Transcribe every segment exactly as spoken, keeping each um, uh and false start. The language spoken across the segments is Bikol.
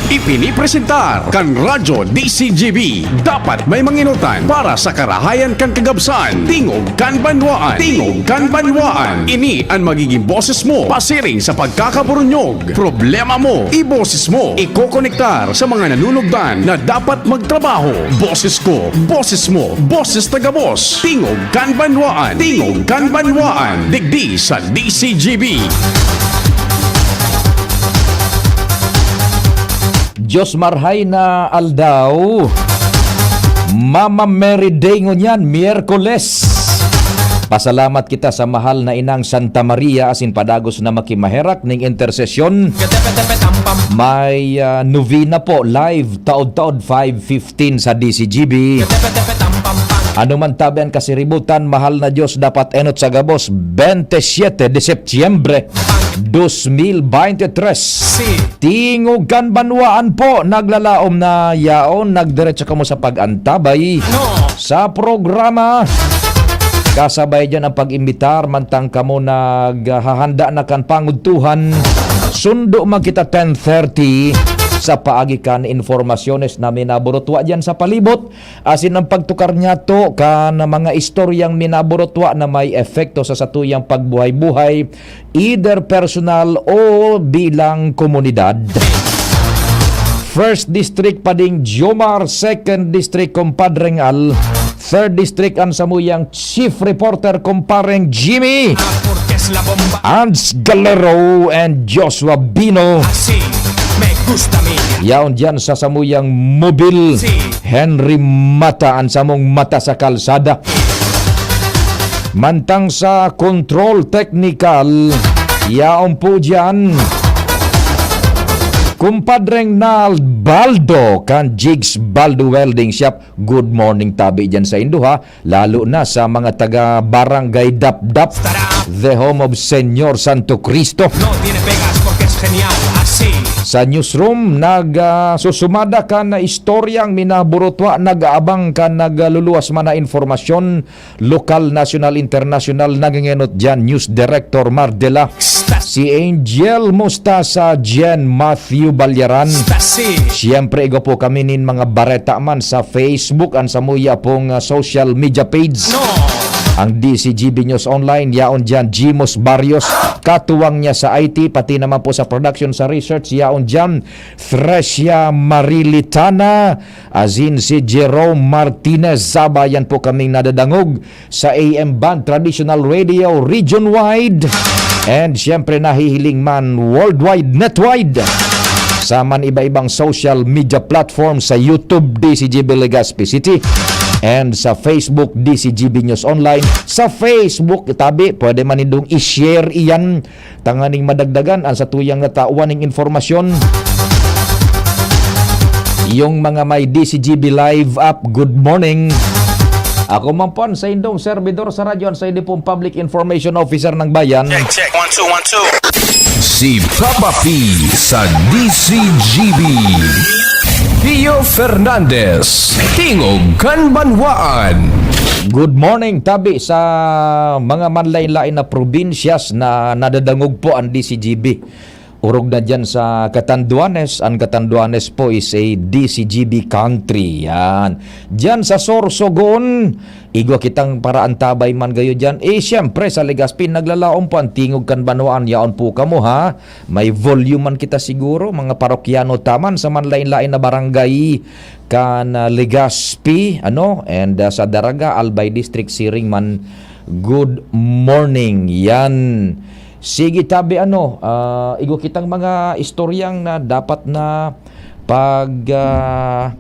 Ipinipresentar kan Radyo D C G B. Dapat may manginutan para sa karahayan kan kagabsan. Tingog kan banwaan. Tingog kan banwaan. Ini an magiging boses mo pasiring sa pagkakaburunyog. Problema mo, iboses mo. Ikokonektar sa mga nanunugdan na dapat magtrabaho. Boses ko, boses mo, boses ta gabos. Tingog kan banwaan. Tingog kan banwaan. Digdi sa D C G B. Diyos marhay na aldaw. Mama Mary Day ngunyan, Miyerkules. Pasalamat kita sa mahal na Inang Santa Maria asin padagos na makimaherak ning intersesyon. May, ah, novena po, live, taod-taod, five fifteen sa D C G B. Ano man tabi an kasiributan, mahal na Diyos, dapat enot sa gabos, bente siete de Setyembre, dos mil bente tres. Tingog kan banwaan po, naglalaom na yaon, nagdiretso kamo sa pag-antabay sa programa. Kasabay dyan ang pag-imbitar, mantang kamo naghahanda na kan pangudtuhan. Sundo man kita ten thirty sa paagi kan informasyones na minaburutwa dyan sa palibot. Asin ang pagtukar niyato kan mga istoryang minaburutwa na may epekto sa satuyang pagbuhay-buhay, either personal o bilang komunidad. First District, Pading Jomar, Second District, Compadreng Al, Third District, ang samuyang Chief Reporter, Compareng Jimmy, Ans Galero, and Joshua Bino. Yaon dyan sa samuyang mobil, Henry Mata, an samong mata sa kalsada. Mantang sa control technical, yaon po dyan, Kumpadreng Nald Baldo kan Jigs Baldo Welding Shop. Good morning tabi dyan sa indo, ha. Lalo na sa mga taga Barangay Dapdap, the home of Señor Santo Cristo. No tiene pegas porque es genial, así. Sa newsroom, nag, ah, susumada kan na istoryang minaburutwa, nag-aabang kan nagluluwas man na informasyon, lokal, nasyonal, internasyonal, nangengenot dyan, News Director Mardela. Si Angel Mustasa, Jen Matthew Balyaran. Siyempre, igwa po kami nin mga bareta man sa Facebook, an samuya pong, ah, social media page. Ang D C G B News Online, yaon dyan, Jimos Barrios, katuwang niya sa I T, pati naman po sa production, sa research, yaon dyan, Thresia Marilitana, asin si Jerome Martinez. Sabayan po kaming nadadangog sa A M band, traditional radio, region-wide, and siyempre nahihiling man worldwide, netwide, sa man iba-ibang social media platform, sa YouTube, D C G B Legazpi City, and sa Facebook, D C G B News Online. Sa Facebook, tabi, pwede man nindong i-share iyan tanganing madagdagan an satuyang natawan ning informasyon. Yung mga may D C G B Live app, good morning. Ako man po an saindong servidor sa radyo, an saindong pong Public Information Officer ng Bayan. Check, check. One, two, one, two. Si Papa P sa D C G B. Pio Fernandez, Tingog kan Banwaan. Good morning, tabi sa mga manlain-lain na probinsyas na nadadangog po ang D C G B. Orog na diyan sa Catanduanes. Ang Catanduanes po is a D C G B country. Yan. Diyan sa Sorsogon, igwa kitang paraantabay man gayo diyan. Eh, siyempre, sa Legazpi, naglalaom po ang Tingog kan Banwaan. Yaon po kamo, ha? May volume man kita siguro, mga parokyano taman sa manlain-lain na barangay kan, ah, Legazpi, ano, and, ah, sa Daraga, Albay District, siring man, good morning. Yan. Sige, tabi, ano, ah, igwa kitang mga istoryang na dapat na pag, ah,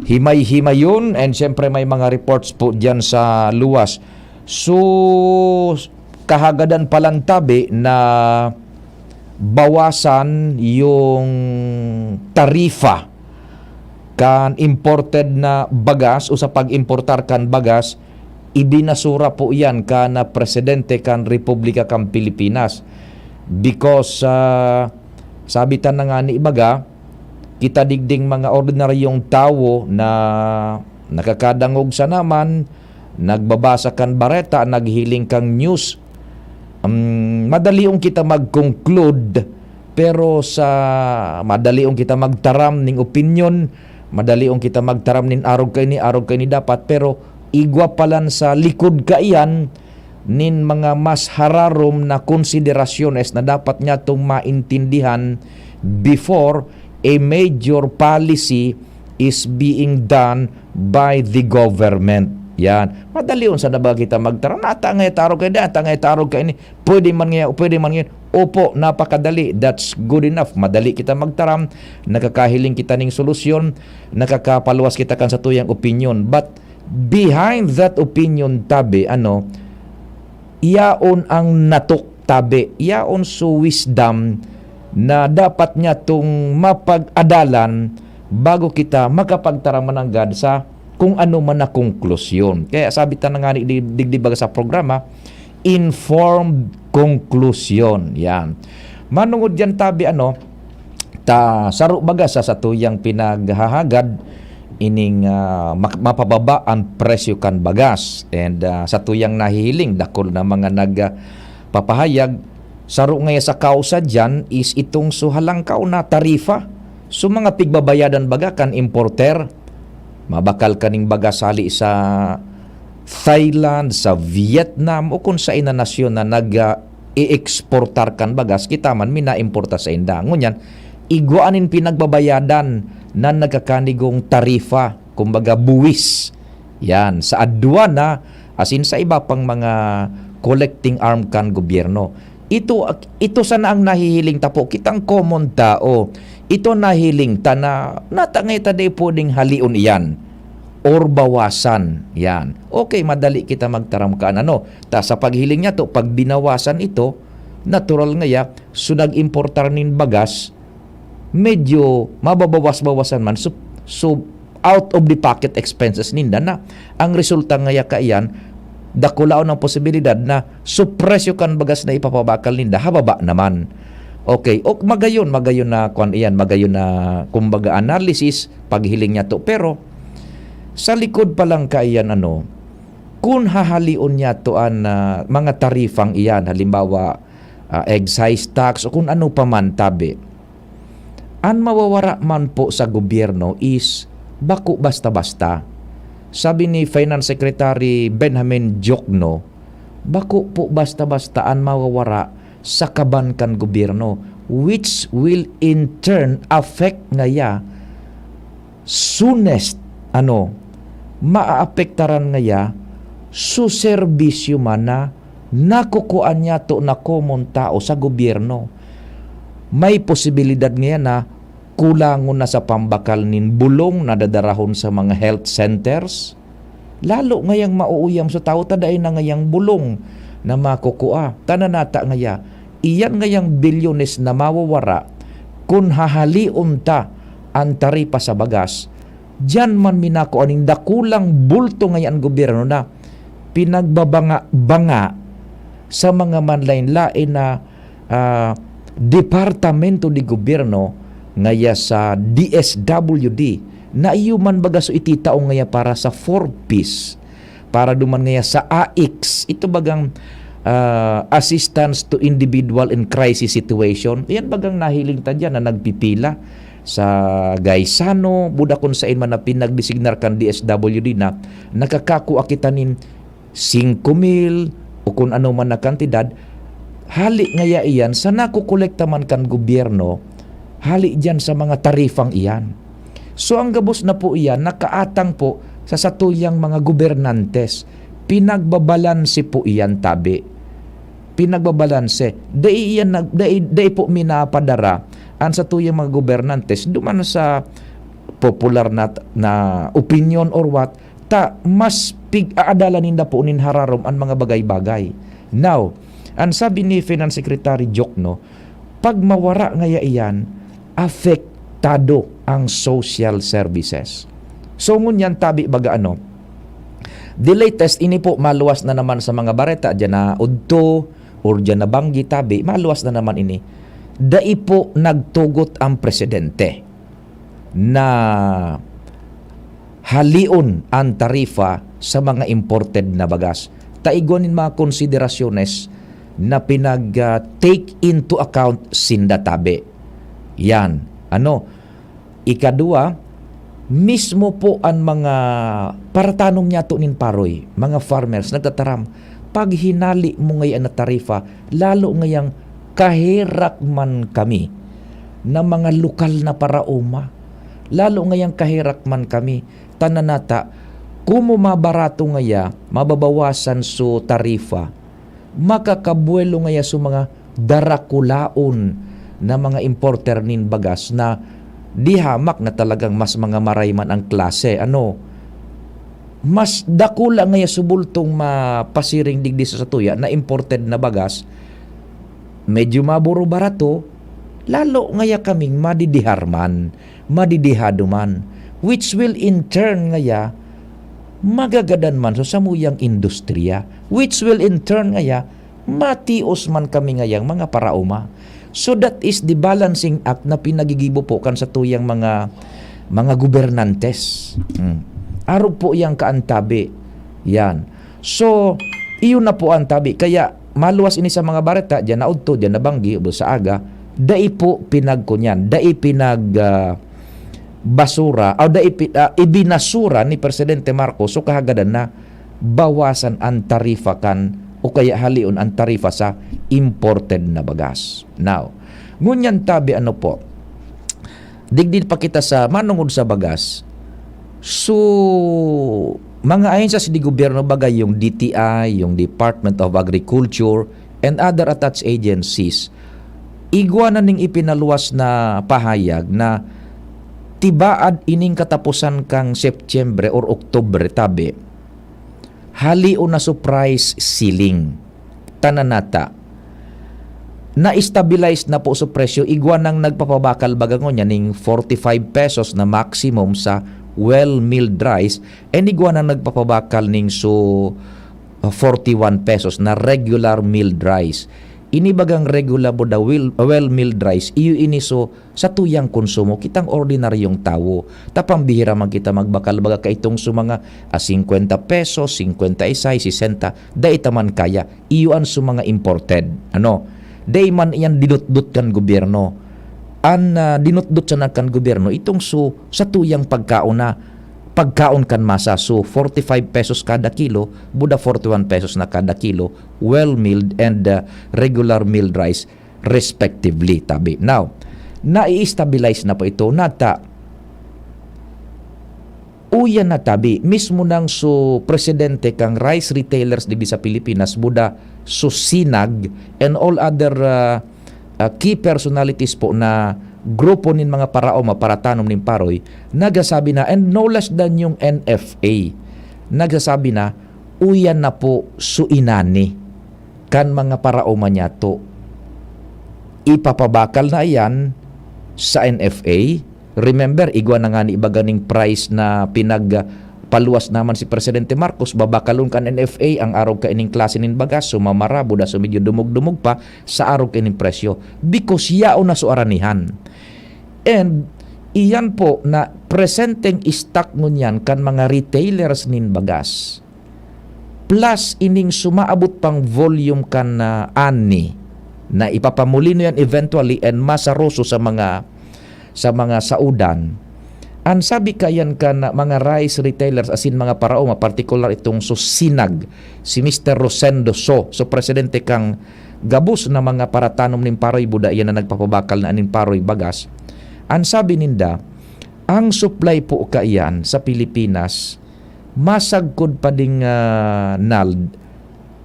himay-himayon, and siyempre may mga reports po diyan sa luwas. So, kahagadan pa lang tabi na bawasan yung tarifa kan imported na bagas o sa pag-importar kan bagas, ibinasura po iyan kan presidente kan Republika kan Pilipinas. Because, ah, sabi ta na nga ni baga, kita digding mga ordinaryong tawo na nakakadangog sana man, nagbabasa kan bareta, naghiling kan news, um, madalion kita mag-conclude Pero sa madalion kita magtaram ning opinyon, madalion kita magtaram nin arog kaini, arog kaini dapat, pero igwa palan sa likod kaiyan nin mga mas hararom na konsiderasyones na dapat niyatong maintindihan before a major policy is being done by the government. Yan. Madalion sana ba kita magtaram? Nata nga itarog kayo, nata nga itarog kayo ni. Pwede man ngayon, pwede man ngayon. Opo, napakadali. That's good enough. Madali kita magtaram, nakakahiling kita ning solusyon, nakakapaluwas kita kan satuyang opinyon. But behind that opinion, tabi, ano, yaon ang natok, tabi, yaon so wisdom na dapat niya tong mapag-adalan bago kita makapagtaram mananggad sa kung ano man na konklusyon. Kaya sabi ta na nga ni, di-, digdi baga sa programa, informed conclusion. Yan. Manungod yan, tabi, ano, ta, saro baga sa satuyang pinaghahagad, ining, ah, mak-, mapababa ang presyo kan bagas. And, ah, satuyang nahihiling, dakul na mga nag, ah, papahayag, saro ngaya sa kausa diyan is itong so halangkaw na tarifa. So, mga pigbabayadan baga kan importer, mabakal kaning bagas hali sa Thailand, sa Vietnam, o kung sa ina nasyon na nag, ah, i-exportar kan bagas, kita man minaimporta sainda. Ngunyan, igwa nin pinagbabayadan na nagkakanigong tarifa, kumbaga buwis. Yan, sa aduana, asin sa iba pang mga collecting arm kan gobyerno. Ito, ito sana ang nahihiling ta po, kitang common tao. Ito nahiling ta na, nata nga ita di pwedeng halion iyan or bawasan. Yan. Okay, madali kita magtaram kan ano. Ta sa paghiling niya to, pag binawasan ito, natural nga ya, so nag-importar nin bagas, medyo mababawas-bawasan man. So, so out of the pocket expenses ninda na. Ang resulta nga ya kaiyan, dakulaon ang posibilidad na so presyo kan bagas na ipapabakal ninda, hababa naman. Okay, o magayon, magayon na kwan iyan, magayon na, kumbaga, analysis, paghiling niya to. Pero, sa likod pa lang kaiyan, ano, kun hahalion niya to an, ah, mga tarifang iyan, halimbawa, ah, excise tax o kun ano pa man, tabi, an mawawara man po sa gobyerno is bako basta-basta. Sabi ni Finance Secretary Benjamin Diokno, bako po basta-basta an mawawara sa kaban kan gobyerno, which will in turn affect ngaya soonest, ano, maaapektaran ngaya so serbisyo man na nakukuan niyato na komon tao sa gobyerno. May posibilidad ngayan na kulangon na sa pambakal nin bulong na dadarahon sa mga health centers. Lalo ngayang mauuyam sa tawo ta dai na ngayang bulong na makukua. Tananata ngaya, iyan ngayang bilyones na mawawara kun hahalion ta an taripa sa bagas. Diyan man minakua ning dakulang bulto ngaya an gobyerno na pinagbabanga-banga sa mga manlaen-laen na, ah, departamento de gobyerno ngaya sa D S W D na iyo man baga so ititao ngaya para sa four Ps, para duman ngaya sa A I C S, ito bagang, ah, Assistance to Individual in Crisis Situation. Iyan bagang nahiling ta diyan na nagpipila sa Gaisano, buda kun sain man na pinagdesignar kan D S W D na nakakakua kita nin singko mil o kun ano man na kantidad, hali ngaya iyan sa nakokolekta man kan gobyerno, hali diyan sa mga tarifang iyan. So, ang gabos na po iyan nakaatang po sa satuyang mga gobernantes. Pinagbabalanse po iyan, tabi. Pinagbabalanse. Dai iyan nag-, dai, dai po minapadara an satuyang mga gobernantes duman sa popular na, na opinyon or what, ta mas pig-aadalan ninda po nin hararom an mga bagay-bagay. Now, an sabi ni Finance Secretary Diokno, pag mawara ngaya iyan, apektado ang social services. So, ngunyan, tabi baga ano, the latest, ini po maluwas na naman sa mga bareta, diyan na udto, or diyan na banggi, tabi, maluwas na naman ini. Dai po nagtugot ang presidente na halion an tarifa sa mga imported na bagas. Ta igwa nin mga konsiderasyones na pinag, ah, take into account sinda tabi. Yan. Ano? Ikadua, mismo po an mga paratanom niyato nin Paroy, mga farmers, nagtataram, "Pag hinali mo ngaya na tarifa, lalo ngayang kaherak man kami na mga lokal na paraoma, lalo ngayang kaherak man kami, tananata, komo mabarato ngaya, mababawasan so tarifa, makakabuwelo ngaya so mga darakulaon na mga importer nin bagas na di hamak na talagang mas mga maray man ang klase, ano, mas dakula ngaya so bultong mapasiring digdi sa satuya na imported na bagas, medyo maburo-barato, lalo ngaya kaming madidihar man, madidihado man, which will in turn ngaya magagadan man sa samuyang industriya, which will in turn ngaya matios man kami ngayang mga paraoma." So that is the balancing act na pinagigibo po kan satuyang mga, mga gobernantes. Hmm. Arog po yang kaantabi. Yan. So, iyon na po ang tabi. Kaya maluwas ini sa mga bareta, diyan naudto, diyan nabanggi, o sa aga, dai po pinagkunyan, dai pinag, ah, basura, o dai pi-, ah, ibinasura ni Presidente Marcos, so kahagadan na bawasan ang tarifa kan, o kaya halion ang tarifa sa imported na bagas. Now, ngunyan tabi, ano po, digdi pa kita sa manungod sa bagas. So, mga ahensya sa gobyerno, bagay yung D T I, yung Department of Agriculture, and other attached agencies, igwa na ning ipinaluwas na pahayag na tibaad ining katapusan kang Setyembre or Oktubre, tabi, halion na so price ceiling. Tananata, na-stabilize na po so presyo, igwa nang nagpapabakal baga ngunyan ning forty-five pesos na maximum sa well milled rice, and igwa nang nagpapabakal ning so, uh, forty-one pesos na regular milled rice. Ini bagang regular po da well, well milled rice, iyo ini so satuyang konsumo, kitang ordinaryong tawo. Ta pambihira man kita magbakal baga kaitong so mga, ah, singkwenta pesos, singkwenta y seis, sesenta, dai ta man kaya. Iyo an so mga imported. Ano? Dai man iyan dinutdot kan gobyerno. An, ah, dinutdot sana kan gobyerno, itong so satuyang pagkaon na, pagkaon kan masa. So, forty-five pesos kada kilo, buda forty-one pesos na kada kilo, well milled and, ah, regular milled rice, respectively, tabi. Now, nai-stabilize na po ito, nata, uyan na tabi, mismo nang so presidente kang rice retailers digdi sa Pilipinas, buda so sinag and all other, ah, ah, key personalities po na grupo nin mga paraoma, paratanom nin Paroy, nagsasabi na, and no less than yung N F A, nagsasabi na, uyan na po so inani kan mga paraoma niyato. Ipapabakal na iyan sa N F A. Remember, igwa na ngani iba ganing price na pinag, ah, paluwas naman si Presidente Marcos, babakalon kan N F A ang arog kaining klase nin bagas, so mamara, buda so medyo dumog-dumog pa sa arog kaining presyo. Because yaon na so aranihan. And iyan po na presenteng stock ngunyan kan mga retailers nin bagas. Plus ining sumaabot pang volume kan, ah, ani na ipapamulino yan eventually and masaroso sa mga, sa mga saudan. An sabi kayan kan mga rice retailers asin mga paraoma, partikular itong so sinag, si Mister Rosendo So, so presidente kang gabos na mga paratanom nin Paroy, buda iyan na nagpapabakal na nin Paroy bagas. An sabi ninda, ang supply po kaiyan sa Pilipinas, masagkod pa ding, ah, nald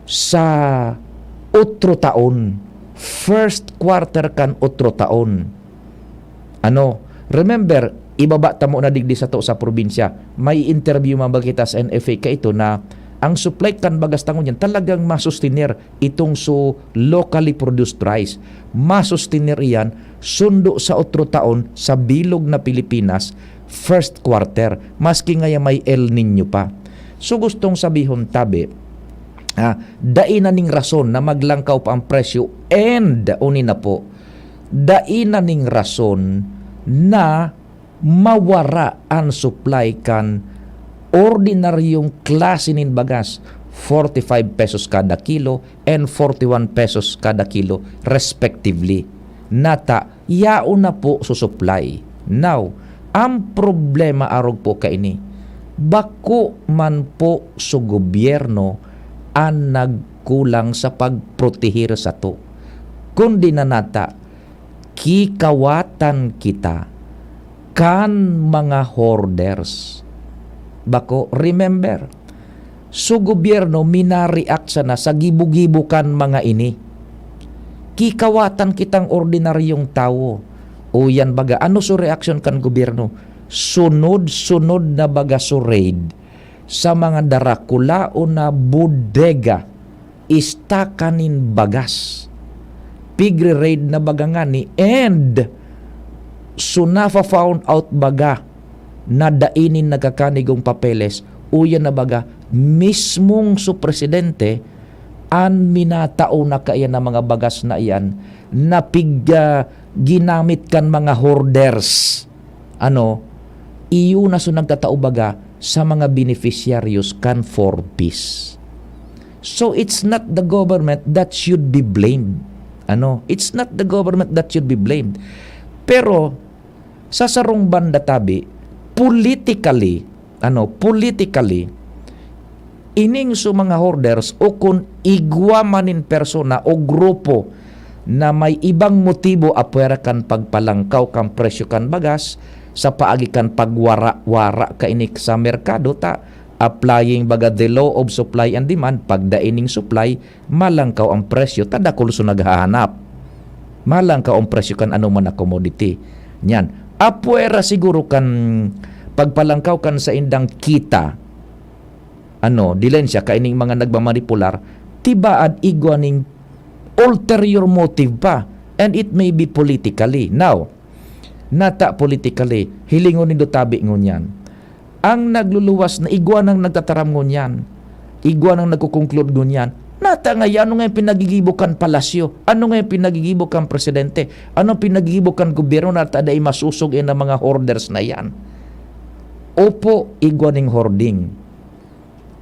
sa otro taon, first quarter kan otro taon. Ano, remember, ibaba ta mo na digdi sato sa probinsya, may interview man ba kita sa N F A kaito na ang supply kan bagas ta ngunyan talagang masustener itong so locally produced rice. Masustener iyan sundo sa otro taon sa bilog na Pilipinas, first quarter, maski ngaya may El Niño pa. So, gustong sabihon, tabi, ah, dai na ning rason na maglangkaw pa ang presyo, and uni na po, dai na ning rason na mawara an supply kan ordinaryong klase nin bagas, forty-five pesos kada kilo and forty-one pesos kada kilo respectively. Nata, yaon na po su supply. Now, ang problema arog po kaini, bako man po su gobyerno an nagkulang sa pagprotehir sato, kundi na nata, kikawatan kita kan mga hoarders. Bako, remember, su gobyerno mina-react sana sa gibo-gibo kan mga ini. Kikawatan kitang ordinaryong tawo. O yan baga, ano su reaksyon kan gobyerno? Sunod-sunod na baga su raid sa mga darakulaon na bodega, istaka nin bagas. Pigre-raid na baga ngani, and su nafa-found out baga na dai nin nagkakanigong papeles, uya na baga, mismong su presidente an minatao na kaiyan na mga bagas na iyan na pig, ah, ginamit kan mga hoarders. Ano, iyo na su nagtatao baga sa mga beneficiaries kan Four Ps. So, it's not the government that should be blamed. Ano, it's not the government that should be blamed. Pero, sa sarong banda tabi, politically, ano, politically, ining su mga hoarders o kun igwa man nin persona o grupo na may ibang motibo apwera kan pagpalangkaw kan presyo kan bagas sa paagi kan pagwara-wara kaini sa merkado, ta applying baga the law of supply and demand, pag dai nin supply, malangkaw an presyo ta dakul su naghahanap. Malangkaw an presyo kan anoman na commodity. Nyan. Apwera siguro kan pagpalangkaw kan saindang kita, ano, dilensya, kaining mga nagmamanipular, tibaad igwa ning ulterior motive pa. And it may be politically. Now, nata politically, hilingon nindo tabi ngunyan. Ang nagluluwas na igwa nang nagtataram ngunyan, igwa nang nagko-conclude ngunyan. Nata ngayon, ano nga yung pinagigibo kan palasyo? Ano nga yung pinagigibo kan presidente? Ano ang pinagigibo kan gobyerno na ta dai masusog yan ang mga hoarders na yan? Opo, igwa ning hoarding.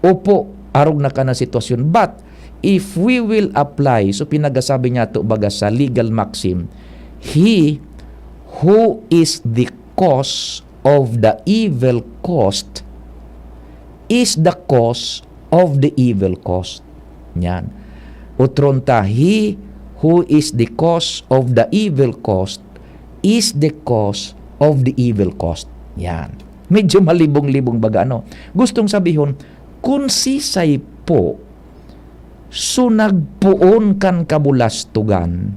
Opo, arog na ka na sitwasyon. But, if we will apply, so pinagasabi niya to baga sa legal maxim, he who is the cause of the evil caused is the cause of the evil caused. Yan. Utron ta, he who is the cause of the evil caused is the cause of the evil caused. Yan. Medyo malibong-libong baga, ano? Gustong sabihon, kun sisay po su nagpoon kan kabulastugan,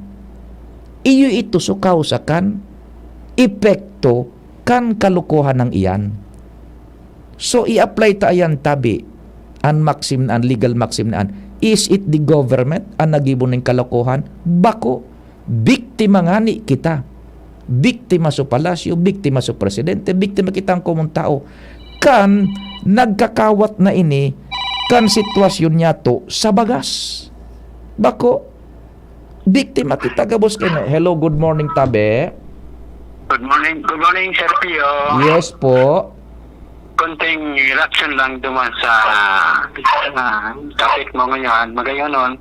iyo ito su kausa kan epekto kan kalokohan na iyan. So, i-apply ta ayan tabi, an maxim na, an legal maxim na an, is it the government an naggibo nin kalokohan? Bako. Biktima ngani kita. Biktima su palasyo, biktima su presidente, biktima kitang komon tao. Kan nagkakawat na ini kan sitwasyon niyato sa bagas. Bako, biktima kita gabos kaini. Hello, good morning, tabi. Good morning, good morning, Sir Pio. Yes po. Konting reaction lang duman sa ah, topic mo ngayon. Magayonon.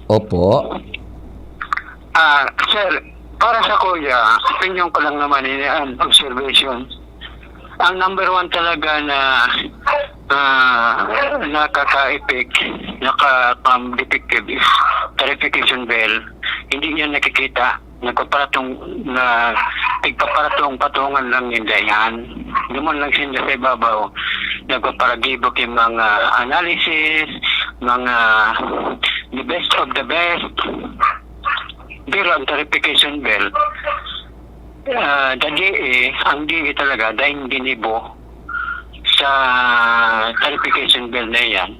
Opo. Ah, sir, para sa kuya, opinion ko lang naman ini an observation. Ang number one talaga na ah, nakaka-epic, naka-, um, defective is clarification bell. Hindi niya nakikita. Nagpaparatong na tigpaparatong patungan lang ninda yan. Duman lang sinda sa ibabaw. Nagpaparagibo kay mga analysis, mga the best of the best. Pero ang clarification bell, ah, the D A, ang D A talaga, daing ginibo sa clarification bell na yan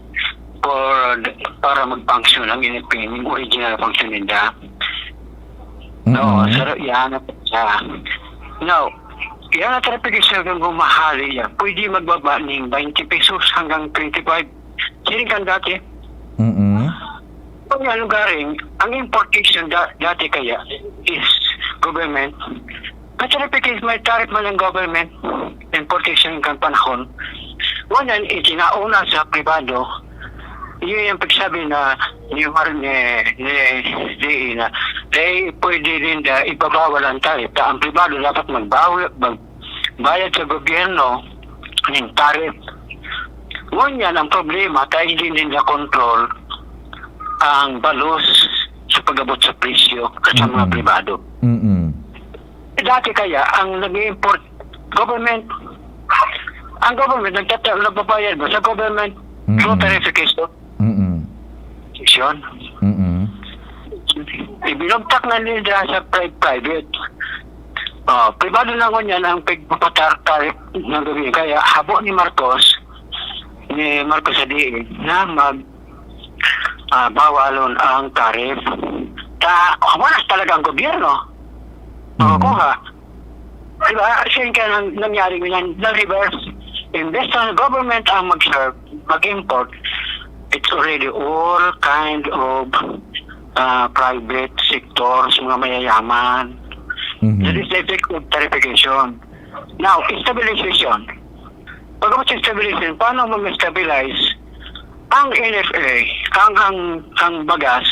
for para mag-function ang N F P, yung original function nila. No, Mm-mm. Sir, yan. Ah. Now, yan ang clarification ng humahali yan. Pwede magbaba ning twenty pesos hanggang twenty-five. Siring kan dati. Mm-mm. Kung nga lugaring, ang importation da- dati kaya is government. May tariff, may tariff man ang government, importation kan panahon. Ngunyan, itinauna sa pribado, Yun yung pagsabi na ni Mar-, ni, ni, ni na, eh, pwede rin na ipabawal ang tarif. Ta-, ang pribado dapat magbawal, magbayad sa gobyerno ng tarif. Ngunyan, ang problema, ta hindi nila control ang balos sa pag-abot sa presyo at sa mga Mm-mm. pribado. Mm-mm. Dati kaya, ang nag-i-import, government, ang government nagtata-, nagbabayad mo sa government through Mm-mm. tarification. Mm-mm. Sisyon. Mm-mm. Ibinagtak na nila sa pri-, private. Oh, pribado na ngunyan ang pagpapatar-tarif ng gobyerno. Kaya habo ni Marcos, ni Marcos sa D A, na mag, ah, bawalon ang tarif. Ta-, wala talaga ang gobyerno. Mm-hmm. Makukuha. Diba? Siya yung kaya nang-, nangyari ngunyan, the reverse. Imbes na government ang mag-serve, mag-import, it's already all kind of, ah, private sectors, mga mayayaman. Mm-hmm. That is the effect of tarification. Now, stabilization. Pagkatapos ng stabilization, paano mag-stabilize ang N F A, ang, ang, ang bagas,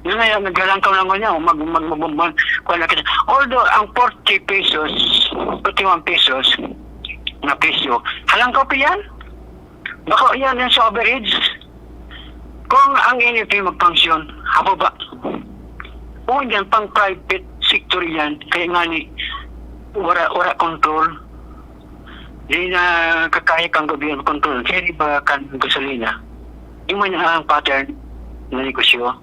na ngayon naglalangkaw lang niya, mag, mag, mag, mag, mag, kuwan na kita. Although, ang forty pesos, forty-one pesos na presyo, halangkaw pa yan? Baka yan yung sa average. Kung ang N F A mag-function, hababa. Kung yan, pang private sector yan, kaya nga ni, wala, wala control. Di na kakaya kang gobyerno kontrol. Kaya di ba kan gasolina? Yung man ang pattern na negosyo.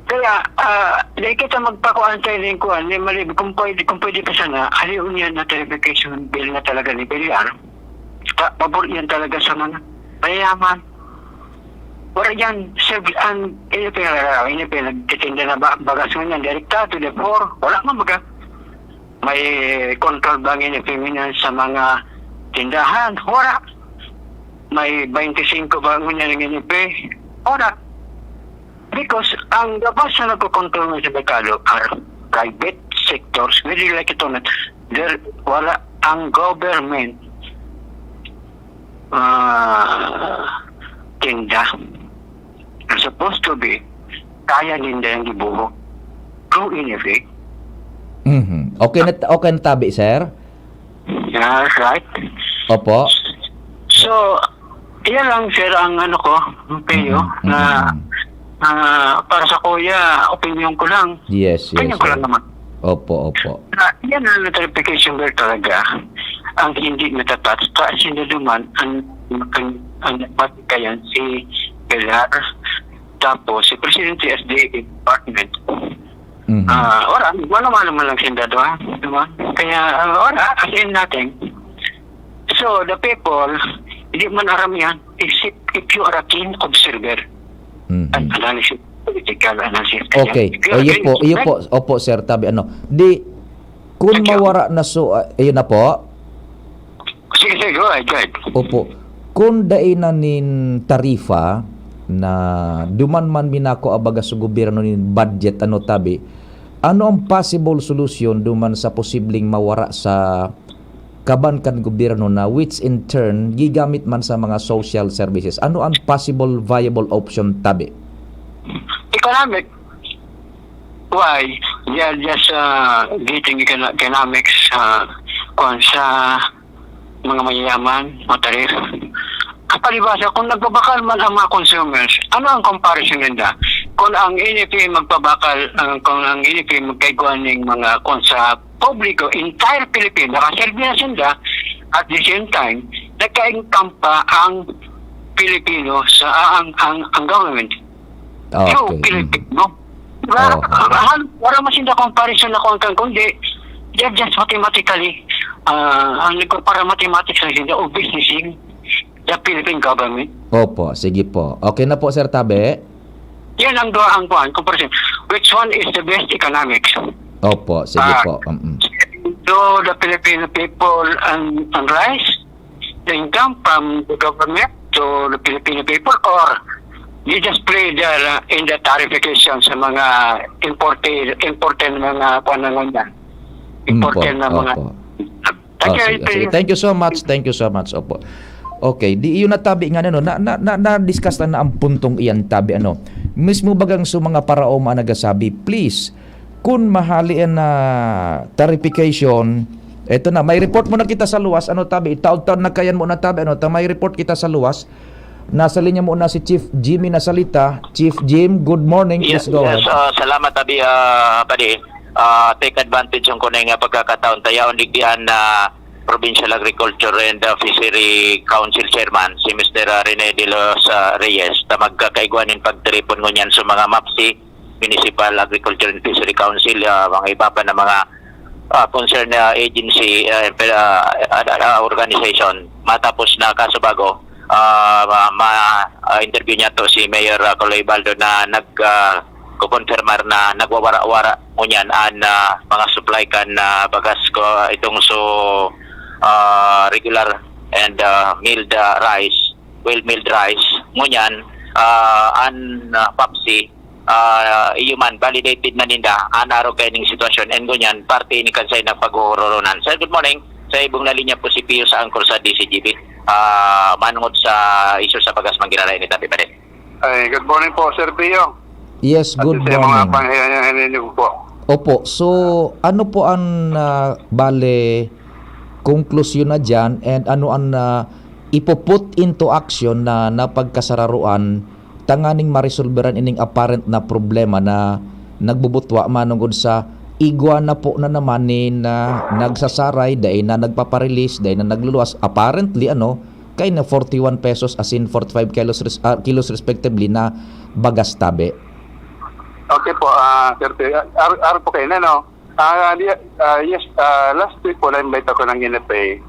Kaya, ah, di kita magpakuan sa ining kuan, di mali, kung pwede, kung pwede pa sana, aliw niya na tarification bill na talaga ni Villar. Pa-, pabor yan talaga sa mga mayayaman. Wala yan, sir, ang, ini pa, ini pa, nagtitinda na ba, bagas ngunyan, direkta to the poor. Wala man baga. May control ba ang N F A ngunyan sa mga tindahan? Wala. May twenty-five ba ngunyan ang N F A? Wala. Because ang gabos na nagkokontrol sa merkado are private sectors. Whether you like it or not, there, wala ang government, ah, tinda. Supposed to be, kaya ninda yung gibuhok through N F A. Mhm. Okay na, okay na tabi, sir? Yeah, right. Opo. So, yan lang, sir, ang ano ko, ang opinion Mhm, na, mhm. ah, para sa kuya, opinion ko lang. Yes, yes, Opinion ko sir. lang naman. Opo, opo. Na, yan ang clarification, sir, talaga. Ang hindi natatouch, kasi na duman, ang, ang, ang nagpatikayan si Pilar, tapos si Presidente S D A department. Mhm. Ah, ora, wala naman lang sinda, di ba? Di ba? Kaya, ah, ora, as in nothing. So, the people, hindi man aram yan, except if you are a keen observer. Mhm. An analysis, political analysis. Kaya, Okay. if you are O, a iyo keen po, iyo observer, po. Opo, sir, tabi, ano. Di, kun Thank you. mawara na so, ah, ayun na po. Sige, sige, go ahead, go ahead. Opo. Kun dai na nin tarifa na duman man minako abaga sa gobyerno nin budget, ano, tabi, ano ang possible solusyon duman sa posibleng mawara sa kaban kan gobyerno na which in turn gigamit man sa mga social services? Ano ang possible viable option, tabi? Economic. Why? They are just, uh, getting econo-, economics, uh, kwan sa mga mayayaman, matarif. Kapalibasa, kung nagbabakal man ang mga consumers, ano ang comparison ninda? Kung ang N F A magpabakal, ang, kung ang N F A magkaigwa ning mga kwan sa publiko, entire Pilipino, nakaserbi na sinda, at the same time, nagka-income pa ang Pilipino sa, ah, ang, ang, ang government. Okay. Yung Pilipino. Di ba? Oo. Hal-, wala man sinda comparison na kung kan, kundi they're just mathematically, ah, ang nagkumpara mathematics lang sinda, obviously, the Philippine government. Opo, sige po. Okay na po, Sir Tabe. Yan ang duha ang kuan, comparison. Which one is the best economics? Opo, sige Ah, po. Mm-mm. Do the Filipino people and, and rise the income from the government to the Filipino people, or you just play the, uh, in the tarification sa mga imported, imported na mga kuan na ngunyan? Mm, Imported po. na mga Opo. Thank Oh, you, sige, sige. Thank you so much. Thank you so much. Opo. Okay, di iyo natabi nga ano, na, na, na, na-discuss na, na ang puntong iyan tabi ano. Mismo bagang so mga paraoma nagasabi, please, kun mahali an na clarification, eto na, may report mo na kita sa luwas, ano tabi, taon-taon na kayan mo na tabi, ano, ta may report kita sa luwas. Nasa linya mo na si Chief Jimmy Nasalita. Chief Jim, good morning. Yes, please go yes, ahead. Ah, salamat, Abi, ah, Padi. Ah, take advantage ang kunay nga pagkakataon. Tayaon digdi an, ah, Provincial Agriculture and, ah, Fishery Council Chairman, si Mister ah, Rene de los, ah, Reyes, ta magkakaigwa nin pagtiripon ngunyan sa mga MAFC, Municipal Agriculture and Fishery Council, ah, mga iba pa na mga, ah, concerned, ah, agency, ah, ah, ah, organization. Matapos na kaso bago, ah, ma-, ma-, ah, interview niya to si Mayor, ah, Kaloy Baldo na nag, ah, kukonfirmar na nagwawara-wara ngunyan an, ah, mga supply kan, ah, bagas ko, itong so, ah, regular and, ah, milled, ah, rice, well milled rice. Ngunyan, ah, an, ah, PAFC, ah, iyo man, validated na ninda an arog kaining sitwasyon. And ngunyan, parte ini kan saindang pag-uuroronan. Sir, good morning. Sa ibong na linya po si Pio sa Angkor sa D C G B. Ah, manungod sa isyu sa bagas manggiraray ni Tapi Parin. Ay, good morning po, Sir Pio. Yes, At good sa mga morning. Panghihingi po. Opo. So, ano po ang, ah, bale, konklusyon na diyan and ano ang, ah, ipo-put into action na napagkasararoan tanganing maresolberan ining apparent na problema na nagbubutwa manungod sa igwa na po na naman ni na nagsasaray, dai na nagpaparelease, dai na nagluluwas. Apparently, ano, kay na forty-one pesos asin forty-five kilos res-, ah, kilos respectively na bagas tabi. Okay po, ah, Sir Pio. Ar-, ar po kayo na, no? Ah, di, ah, yes, ah, last week po, na-invite ako ng N F A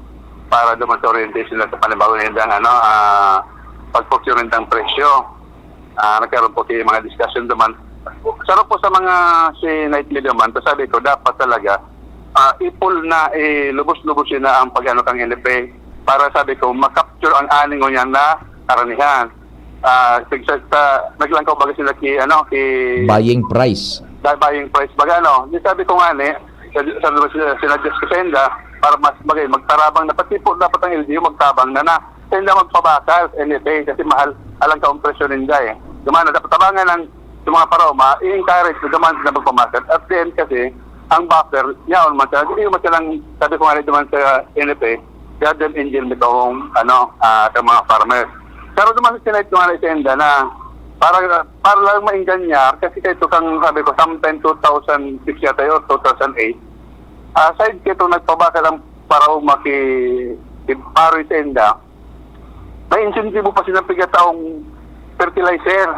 para duman sa orientation na sa panibago nindang, ano, ah, pag-procure nindang presyo. Ah, nagkaroon po kayo mga discussion duman. Saro po sa mga si Night Media man, to sabi ko, dapat talaga, ah, ipul na, eh, lubos-lubos yun na ang pag-ano kang N F A para, sabi ko, makapture ang aning ngunyan na karanihan. Ah, sa, sa, sa, naglangkaw baga sila ki, ano, ki Buying price. Ba-, buying price baga, ano. Di sabi ko nga ni, sa, sa, sa, sinuggest ko sa inda, para mas bagay, magtarabang na, pati po dapat ang L G U magtabang na na. Sa inda magpabakal, N F A, kasi mahal, alang ka ang presyo ninda eh. Duman na, dapat tabangan ng, sa mga paraoma, i-encourage na duman na magpabakal. At the end kasi, ang buffer, yaon man sila. Hindi man silang, sabi ko nga rin duman sa N F A, God and angel, may kawong, ano, ah, sa mga farmers. Pero duman sa sinay ko nga rin sa inda na, para, para lang mainganyar, kasi kayo kang, sabi ko, sometime two thousand six yata yun, two thousand eight, ah, side kayo itong nagpabakal ang paraoma ki, ki Paroy sa inda, may insentibo pa silang pigataong fertilizer.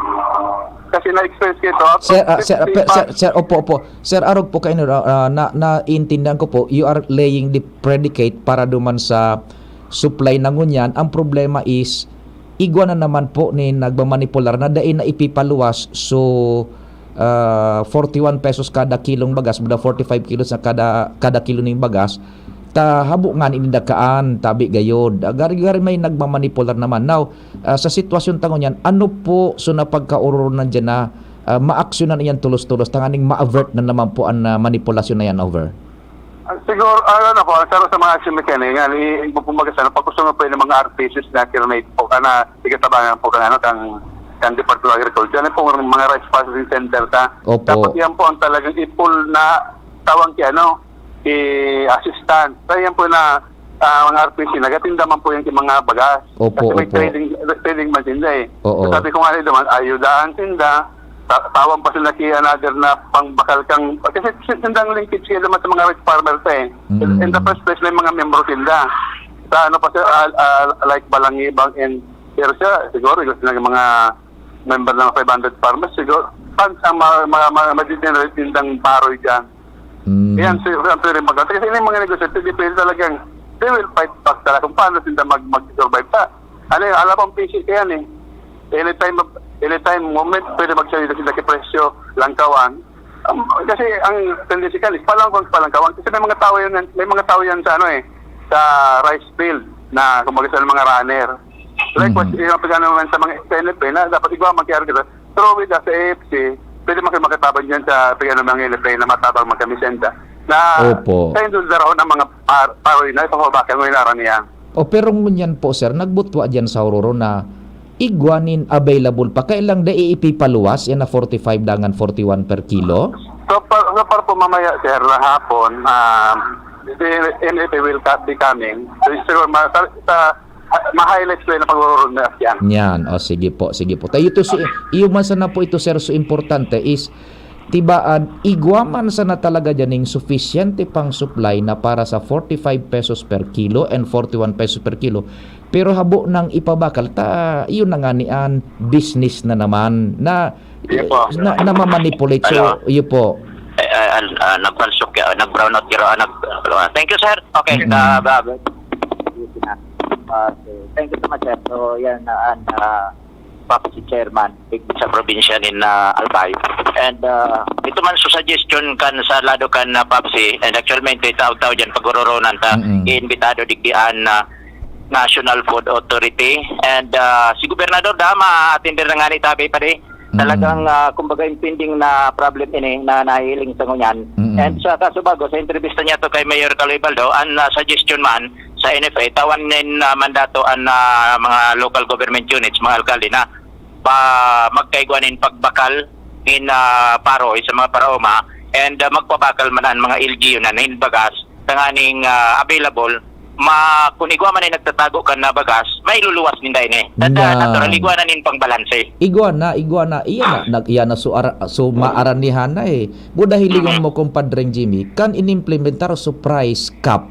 Kasi na-experience ko ito. Sir, ah, sir, fifty pe-, sir, pa- sir, opo, opo. Sir, arog po kayo, ah, ah, na, naiintindihan ko po, you are laying the predicate para duman sa supply na ngunyan. Ang problema is, igwa na naman po ni nagmamanipular na dai na ipipaluwas. So, ah, forty-one pesos kada kilong bagas, mula forty-five kilos na kada, kada kilo ning bagas, ta habo nga nin dakaan, tabi gayod. Ah, gari-gari may nagmamanipular naman. Now, ah, sa sitwasyon ta ngunyan, ano po so napagkaoronan diyan na, ah, maaksyonan iyan tulos-tulos tanganing ma-avert na naman po an, ah, manipulasyon na yan over? Ah, siguro, ah, ano po, ang saro sa mga action mechanic, nga, i-, i-, kumbaga, sa ano, pag gusto mo pwede mga R P Cs na kirinate po, ka na, tigatabangan po, kang, ano, kang, kang Department of Agriculture, ano po, mga rice processing center ka. Opo. Dapat yan po ang talagang ipul na tawang ki, ano, ki assistant. Kaya yan po na, ah, mga R P C, nagatinda man po yan ki mga bagas. Opo, Kasi may opo. trading, trading man tinda eh. Oo. So, sabi ko nga rin naman, ayudahan tinda, ta-, tawag pa sila ki another na pangbakal kang, kasi sindang linkage sila naman sa mga rice farmers eh. Mm. In the first place, may mga membro sila. Sa ano pa sila, ah, ah, like Balangibang and Persia, siguro, yung sila mga member ng five hundred farmers, siguro, fans ang ma-, ma-, ma-, ma-generate nindang baroy dyan. Mm. Yan, siguro, ang pwede mag-, kasi yung mga negosyante, di pwede talagang, they will fight back talaga kung paano sila mag-, mag-survive sa, ano yun, alam mo, ang P C K yan eh. Anytime, anytime moment, pwede magsalita sila kay presyo, langkawan. Um, kasi ang tendency kan is palangkawang, palangkawang. Kasi may mga tao yan, may mga tao yan sa ano eh, sa rice field na kumbaga sa mga runner. Likewise, Mhm. yung pagano naman sa mga sa N F A na dapat igwa man kaya kita. Pero with us sa A F C, pwede man kayo makatabang dyan sa pagano mga N F A na matabang man kami senda. Na Opo. sa Indo Darahon ang mga par-, paroy na, ipapabakal mo yung araw niya. O, pero ngunyan po, sir, nagbutwa diyan sa Hororo na igwa nin available pa. Kaya lang, dai ipipaluwas yan na forty-five dangan forty-one per kilo? So far, so far po, mamaya, sir, na hapon, um, the N F A will co-, be coming. So, siguro, ma-, sa, sa, ma-highlight ko yung pagururun na yan. Yan. O, sige po, sige po. Tayo ito, so, iyo man sana po ito, sir, so importante is, tibaan, igwa man sana talaga dyan yung sufisyente pang supply na para sa forty-five pesos per kilo and forty-one pesos per kilo. Pero habo nang ipabakal, ta, yun na nga ni an business na naman na, Sige po. na, na mamanipulate. So, Hello. Yun po. Eh, ah, ah, ah, nagpansok, ah, nag-brownout, pero, ah, nag-, ah, thank you, sir. Okay, Mm. ah, ba-, ba-, ah, so, thank you so much, sir. So, yan, ah, and, ah, Paps, si Chairman, sa probinsya nin, ah, Albay. And, ah, ito man so suggestion kan sa lado kan, ah, Paps, and actualmente, taw-taw dyan, paguroronan ta, Mm-mm. iimbitado digdi an, ah, National Food Authority. And, ah, si Gobernador, da, ma-attender na nga ni tabi pa di. Mm. Talagang, ah, kumbaga, impending na problem ini na nahihiling sa ngunyan. Mm. And sa kaso bago, sa entrevista niya to kay Mayor Caloy Baldo, ang, ah, suggestion man sa N F A, tawan nin, ah, mandato ang, ah, mga local government units, mga alkalde na pa-, magkaigwa nin pagbakal nin, ah, paroy sa mga paraoma, and, ah, magpabakal man ang mga L G U na nin bagas tanganing, ah, available, ma-, kun igwa man ay nagtatago kan na bagas, mailuluwas ninda ini. At, ah, Yan. natural, igwa na nin pangbalanse. Igwa na, igwa na. Iyan na, nag-, iyan na so ara-, so maaranihan na eh. Buda hilingon Mhm. mo, Compadreng Jimmy, kan inimplementar so price cap,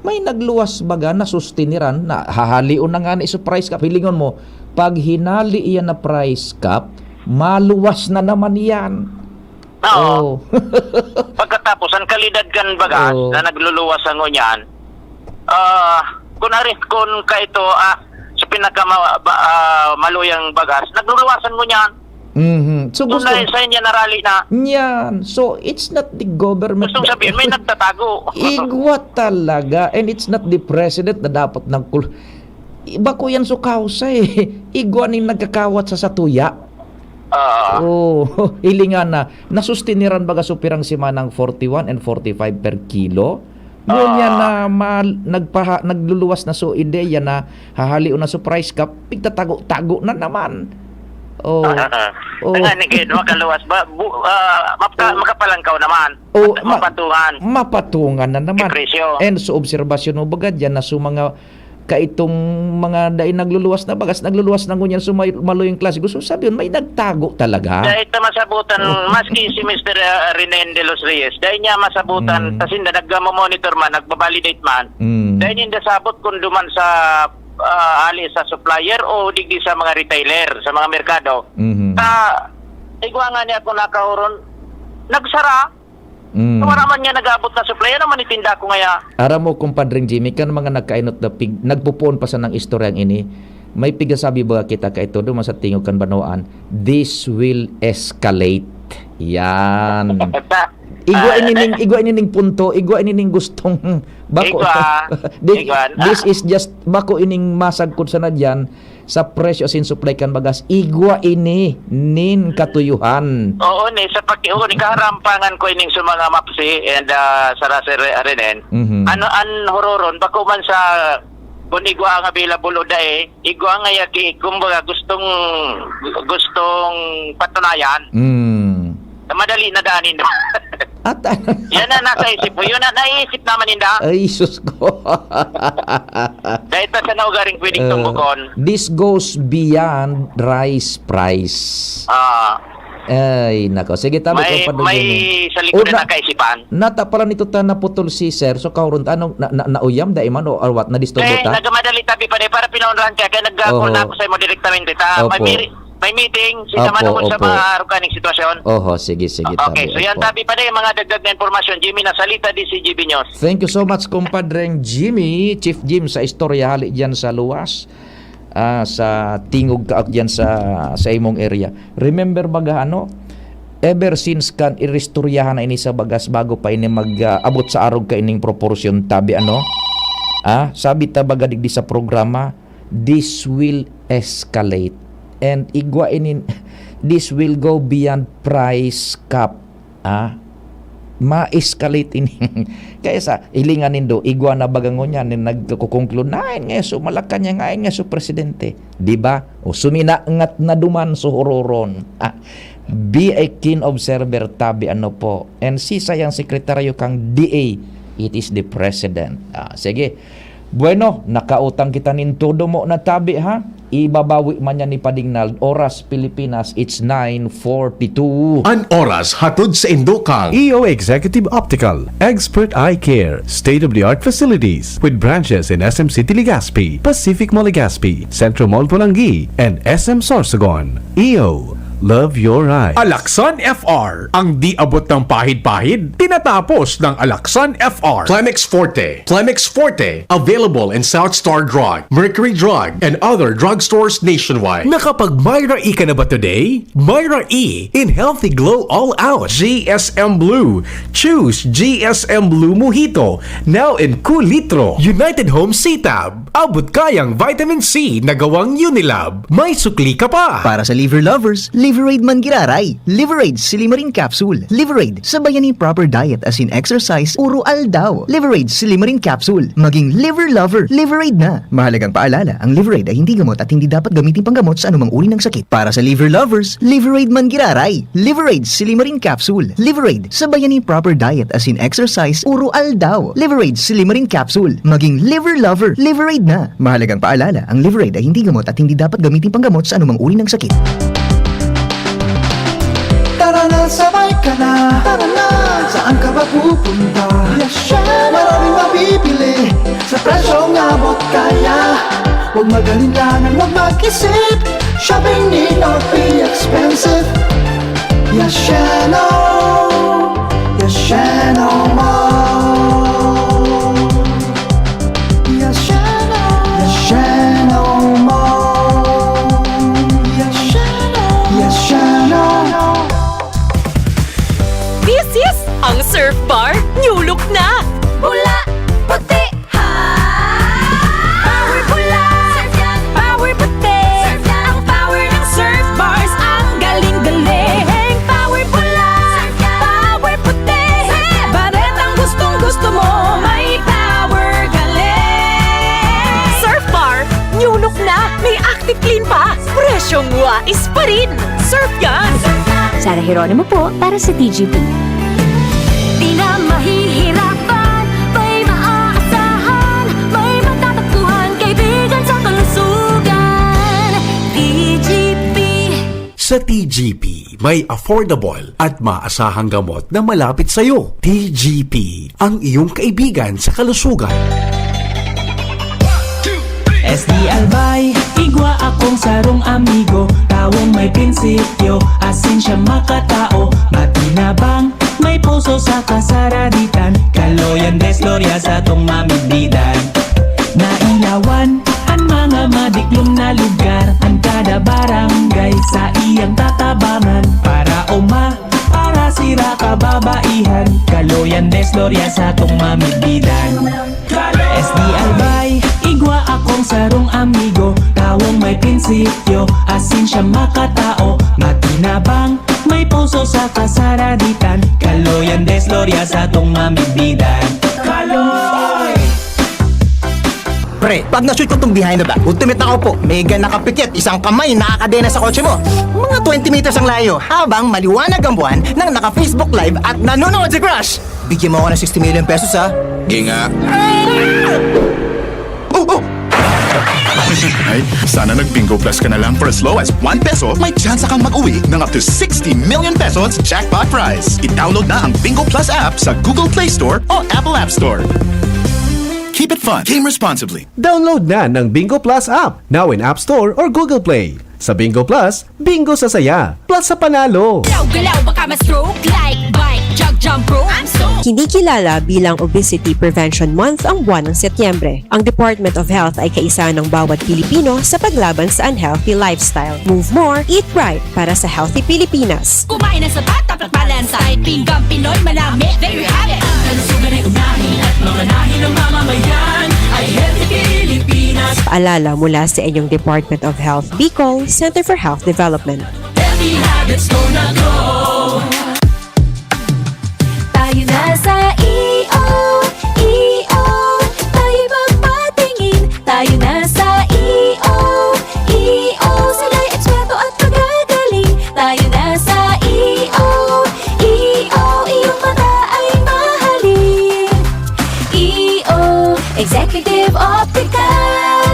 may nagluwas baga na sustiniran na hahalion na nga ni so price cap. Hilingon mo, pag hinali iyan na price cap, maluwas na naman yan. Oo. Oh. Pagkatapos, ang kalidad kan bagas Oo. na nagluluwas sa ngunyan, ah, kun ari, kun kaito, ah, sa pinaka ma-, ba-, ah, maluyang bagas, nagluluwasan ngunyan. Mhm. So, Kung gusto dahil sa inyo, narali na. Niyan. So, it's not the government Gustong that sabihin, may nagtatago. Igwa talaga. And it's not the president na dapat nagkul-, bako yan so kausa eh. Igwa ning nagkakawat sa satuya. Ah. Oh, hilingan na. Nasustiniran baga so pirang semanang forty-one and forty-five per kilo? Ngunyan Ah. na ma-, nagpaha-, nagluluwas na so ideya na hahalion na so price cap, pigtatago-tago na naman. Oh. Ah, ah, ah. Oh. Nga ni Gid, makaluwas ba? Bu-, ah, mapka-, Oh. makapalangkaw naman. Oh, Mat-, ma-, mapatungan. mapatungan na naman. Yung presyo. And so, obserbasyon mo baga dyan na so mga, kaitong mga dai nagluluwas na bagas, nagluluwas na ngunyan so may, maloy ang klase. Gusto sabihin, may nagtago talaga. Dahil ta masabutan, Oh. maski si Mister, ah, Renen de los Reyes, dahil niya masabutan, Mm. kasi na nagmamonitor man, nagbabalidate man, Mm. dahil niya sabot kung duman sa, ah, hali sa supplier o digdi sa mga retailer, sa mga merkado. Mhm. Sa igwa nga niya kung nakahuron, nagsara. Mm. Kung wala man niya nag-aabot na supplier, ano man itinda ko ngaya? Aram mo, Compadreng Jimmy, kan mga nagkainot na pig-, nagpupuon pa sa nang istoryang ini, may pigasabi ba kita kaito duman sa tingog kan banwaan? This will escalate. Yan. Igwa Ah, ini ning, igwa ini ning punto, igwa ini ning gustong bako. Igwa. This, Igwa. this is just bako ining masagkod sana diyan sa presyo asin supply kan bagas. Igwa ini nin katuyuhan. Oo, ni sa paki-, oo, ni kaharampangan ko ining sa mga mapsi and, ah, sa Raser Arenen. Mhm. Ano, an hororon, bako man sa kung igwa ang available o dai, igwa nga yaki, kumbaga, gustong, gustong patunayan. Mm. Na madali na daanin. At Yan na nasa isip mo. Yun na, naiisip naman ninda. Ay, sus ko. Dahil ta sa naugaring pwedeng Uh, tumbukon. This goes beyond rice price. Ah. Ay, nako. Sige, tabi May, ko pa doon may yun eh. sa likod O, na na-, nakaisipan. nata pala nito ta naputol si sir. So, kahuron ta, anong, na, na, nauyam, dai man, o, or what? Nadisturbo Eh, ta? nagmadali tabi pa, eh, para pinaunlahan ka. Kaya nag-call Oho. na ako sa imo direktamente, ta. May Opo. miri-, may meeting, si Opo, Sama naman sa opo. mga arog kaning sitwasyon. Oho, sige, sige, Okay, tabi, so yan, opo. tabi pa na yung mga dagdag na impormasyon. Jimmy Nasalita, D C G B News. Thank you so much, Compadreng Jimmy, Chief Jim, sa istorya hali dyan sa luwas. Ah, sa tingog kaak dyan sa, sa imong area. Remember baga, ano, ever since kan iristoryahan na ini sa bagas bago pa ini mag, ah, abot sa arog kaining proportion, tabi, ano? Ah, sabi ta baga digdi sa programa, this will escalate. And igwa inin, this will go beyond price cap. Ah? ma-escalate ini. Kaya sa hilingan nindo, igwa na baga ngunyan, nin nagkukonklude, "Nain nga su, Malacañang, nain nga su presidente." Di ba? O, suminangat na duman su huroron. Ah, be a keen observer, tabi, ano po. And si sayang sekretaryo kang D A, it is the president. Ah, sige. Bueno, nakautang kita nin todo mo na tabi, ha? Ibabawi man yan ni Padingnal. Oras Pilipinas, it's nine forty-two. An oras hatod sa indo kang E O Executive Optical, expert eye care, state-of-the-art facilities with branches in S M City Legazpi, Pacific Mall Legazpi, Centro Mall Polangui, and S M Sorsogon. E O, love your eyes. Alaksan F R, ang di abot ng pahid-pahid, tinatapos ng Alaksan F R. Clemix Forte. Clemix Forte, available in South Star Drug, Mercury Drug, and other drugstores nationwide. Nakapag Myra E ka na ba today? Myra E in Healthy Glow All Out. G S M Blue. Choose G S M Blue Mojito. Now in Kulitro. United Home C-Tab. Abot kayang vitamin C na gawang Unilab. May sukli ka pa. Para sa liver lovers, Liverade man giraray. Liverade Silimarin Capsule. Liverade, sabayan ni proper diet as in exercise, uro aldaw. Liverade Silimarin Capsule. Maging liver lover, Liverade na. Mahalagang paalala, ang Liverade ay hindi gamot at hindi dapat gamitin panggamot sa anumang uri ng sakit. Para sa liver lovers, Liverade man giraray. Liverade Silimarin Capsule. Liverade, sabayan ni proper diet as in exercise, uro aldaw. Liverade Silimarin Capsule. Maging liver lover, Liverade na. Mahalagang paalala, ang Liverade ay hindi gamot at hindi dapat gamitin panggamot sa anumang uri ng sakit. Tara na, sabay ka na. Tara na, saan ka ba pupunta? Yes, syempre. Maraming mabibili sa presyong abot kaya. Huwag mag-alinlangan, huwag mag-isip. Shopping need not be expensive. Yes, Sheno. Yes, Sheno Mall. Yes, Sheno. Yes, Sheno Mall. Yes, Sheno. Yes, Sheno. This is ang Surf Bar New Look na! Pula, puti, ha! Power pula, surf yan. Power puti, surf yan. Ang power ng Surf Bars, ang galing-galing. Power pula, surf yan. Power puti, surf yan. Baretang gustong-gusto mo, may power galing. Surf Bar, new look na, may Active Clean pa. Presyong wais pa rin. Surf yan! Sara Geronimo po para sa T G P. Di na mahihirapan, may maaasahan, may matatagpuan, kaibigan sa kalusugan. T G P. Sa T G P, may affordable at maasahang gamot na malapit sa'yo. T G P, ang iyong kaibigan sa kalusugan. S D Albay, igwa akong sarong amigo, tawong may prinsipyo, asin siya makatao, matinabang, may puso sa kasaraditan, kaloyan, desglorya sa tong mamigdidan. Nailawan an mga madiklom na lugar, an kada barangay sa iyang tatabangan, para uma, para sira kababaihan, kaloyan, desglorya sa tong mamigdidan. S D Albay, igwa akong sarong amigo, tawong may prinsipyo, asin siya makatao, matinabang, may puso sa kasaraditan, kaloyan, desglorya sa tong mamigdidan. Kaloy! Pre, pag na-shoot ko tong behind the back, ultimate na ako po. Mega nakapikit, isang kamay nakakadena sa kotse mo. Mga twenty meters ang layo, habang maliwanag ang buwan nang naka-Facebook Live at nanonood si Crush. Bigyan mo ako ng sixty million pesos, ha? Ginga. Oh, oh! Ay, sana nag-Bingo Plus ka na lang. For as low as one peso, may tsansa kang mag-uwi ng up to sixty million pesos jackpot prize. I-download na ang Bingo Plus app sa Google Play Store o Apple App Store. Keep it fun. Game responsibly. Download na ng Bingo Plus app, now in App Store or Google Play. Sa Bingo Plus, bingo sa saya, plus sa panalo. Galaw-galaw, baka ma-stroke. Like, bike, jog, jump rope. I'm so Kinikilala bilang Obesity Prevention Month ang buwan ng Setyembre. Ang Department of Health ay kaisa ng bawat Pilipino sa paglaban sa unhealthy lifestyle. Move more, eat right para sa healthy Pilipinas. Kumain ng sapat, dapat balansa. Kahit pinggang Pinoy, manami. There you have it. Ang kalusugan ay unahin at mamanahin ng mamamayan. Ay healthy Pilipinas. Paalala mula sa inyong Department of Health Bicol, Center for Health Development. Healthy habits, go na go. Tayo na Sa E O, E O, tayo'y magpatingin. Tayo na sa E O, E O, sila'y eksperto at magagaling. Tayo na sa E O, E O, iyong mata ay mahalin. E O, Executive Optical.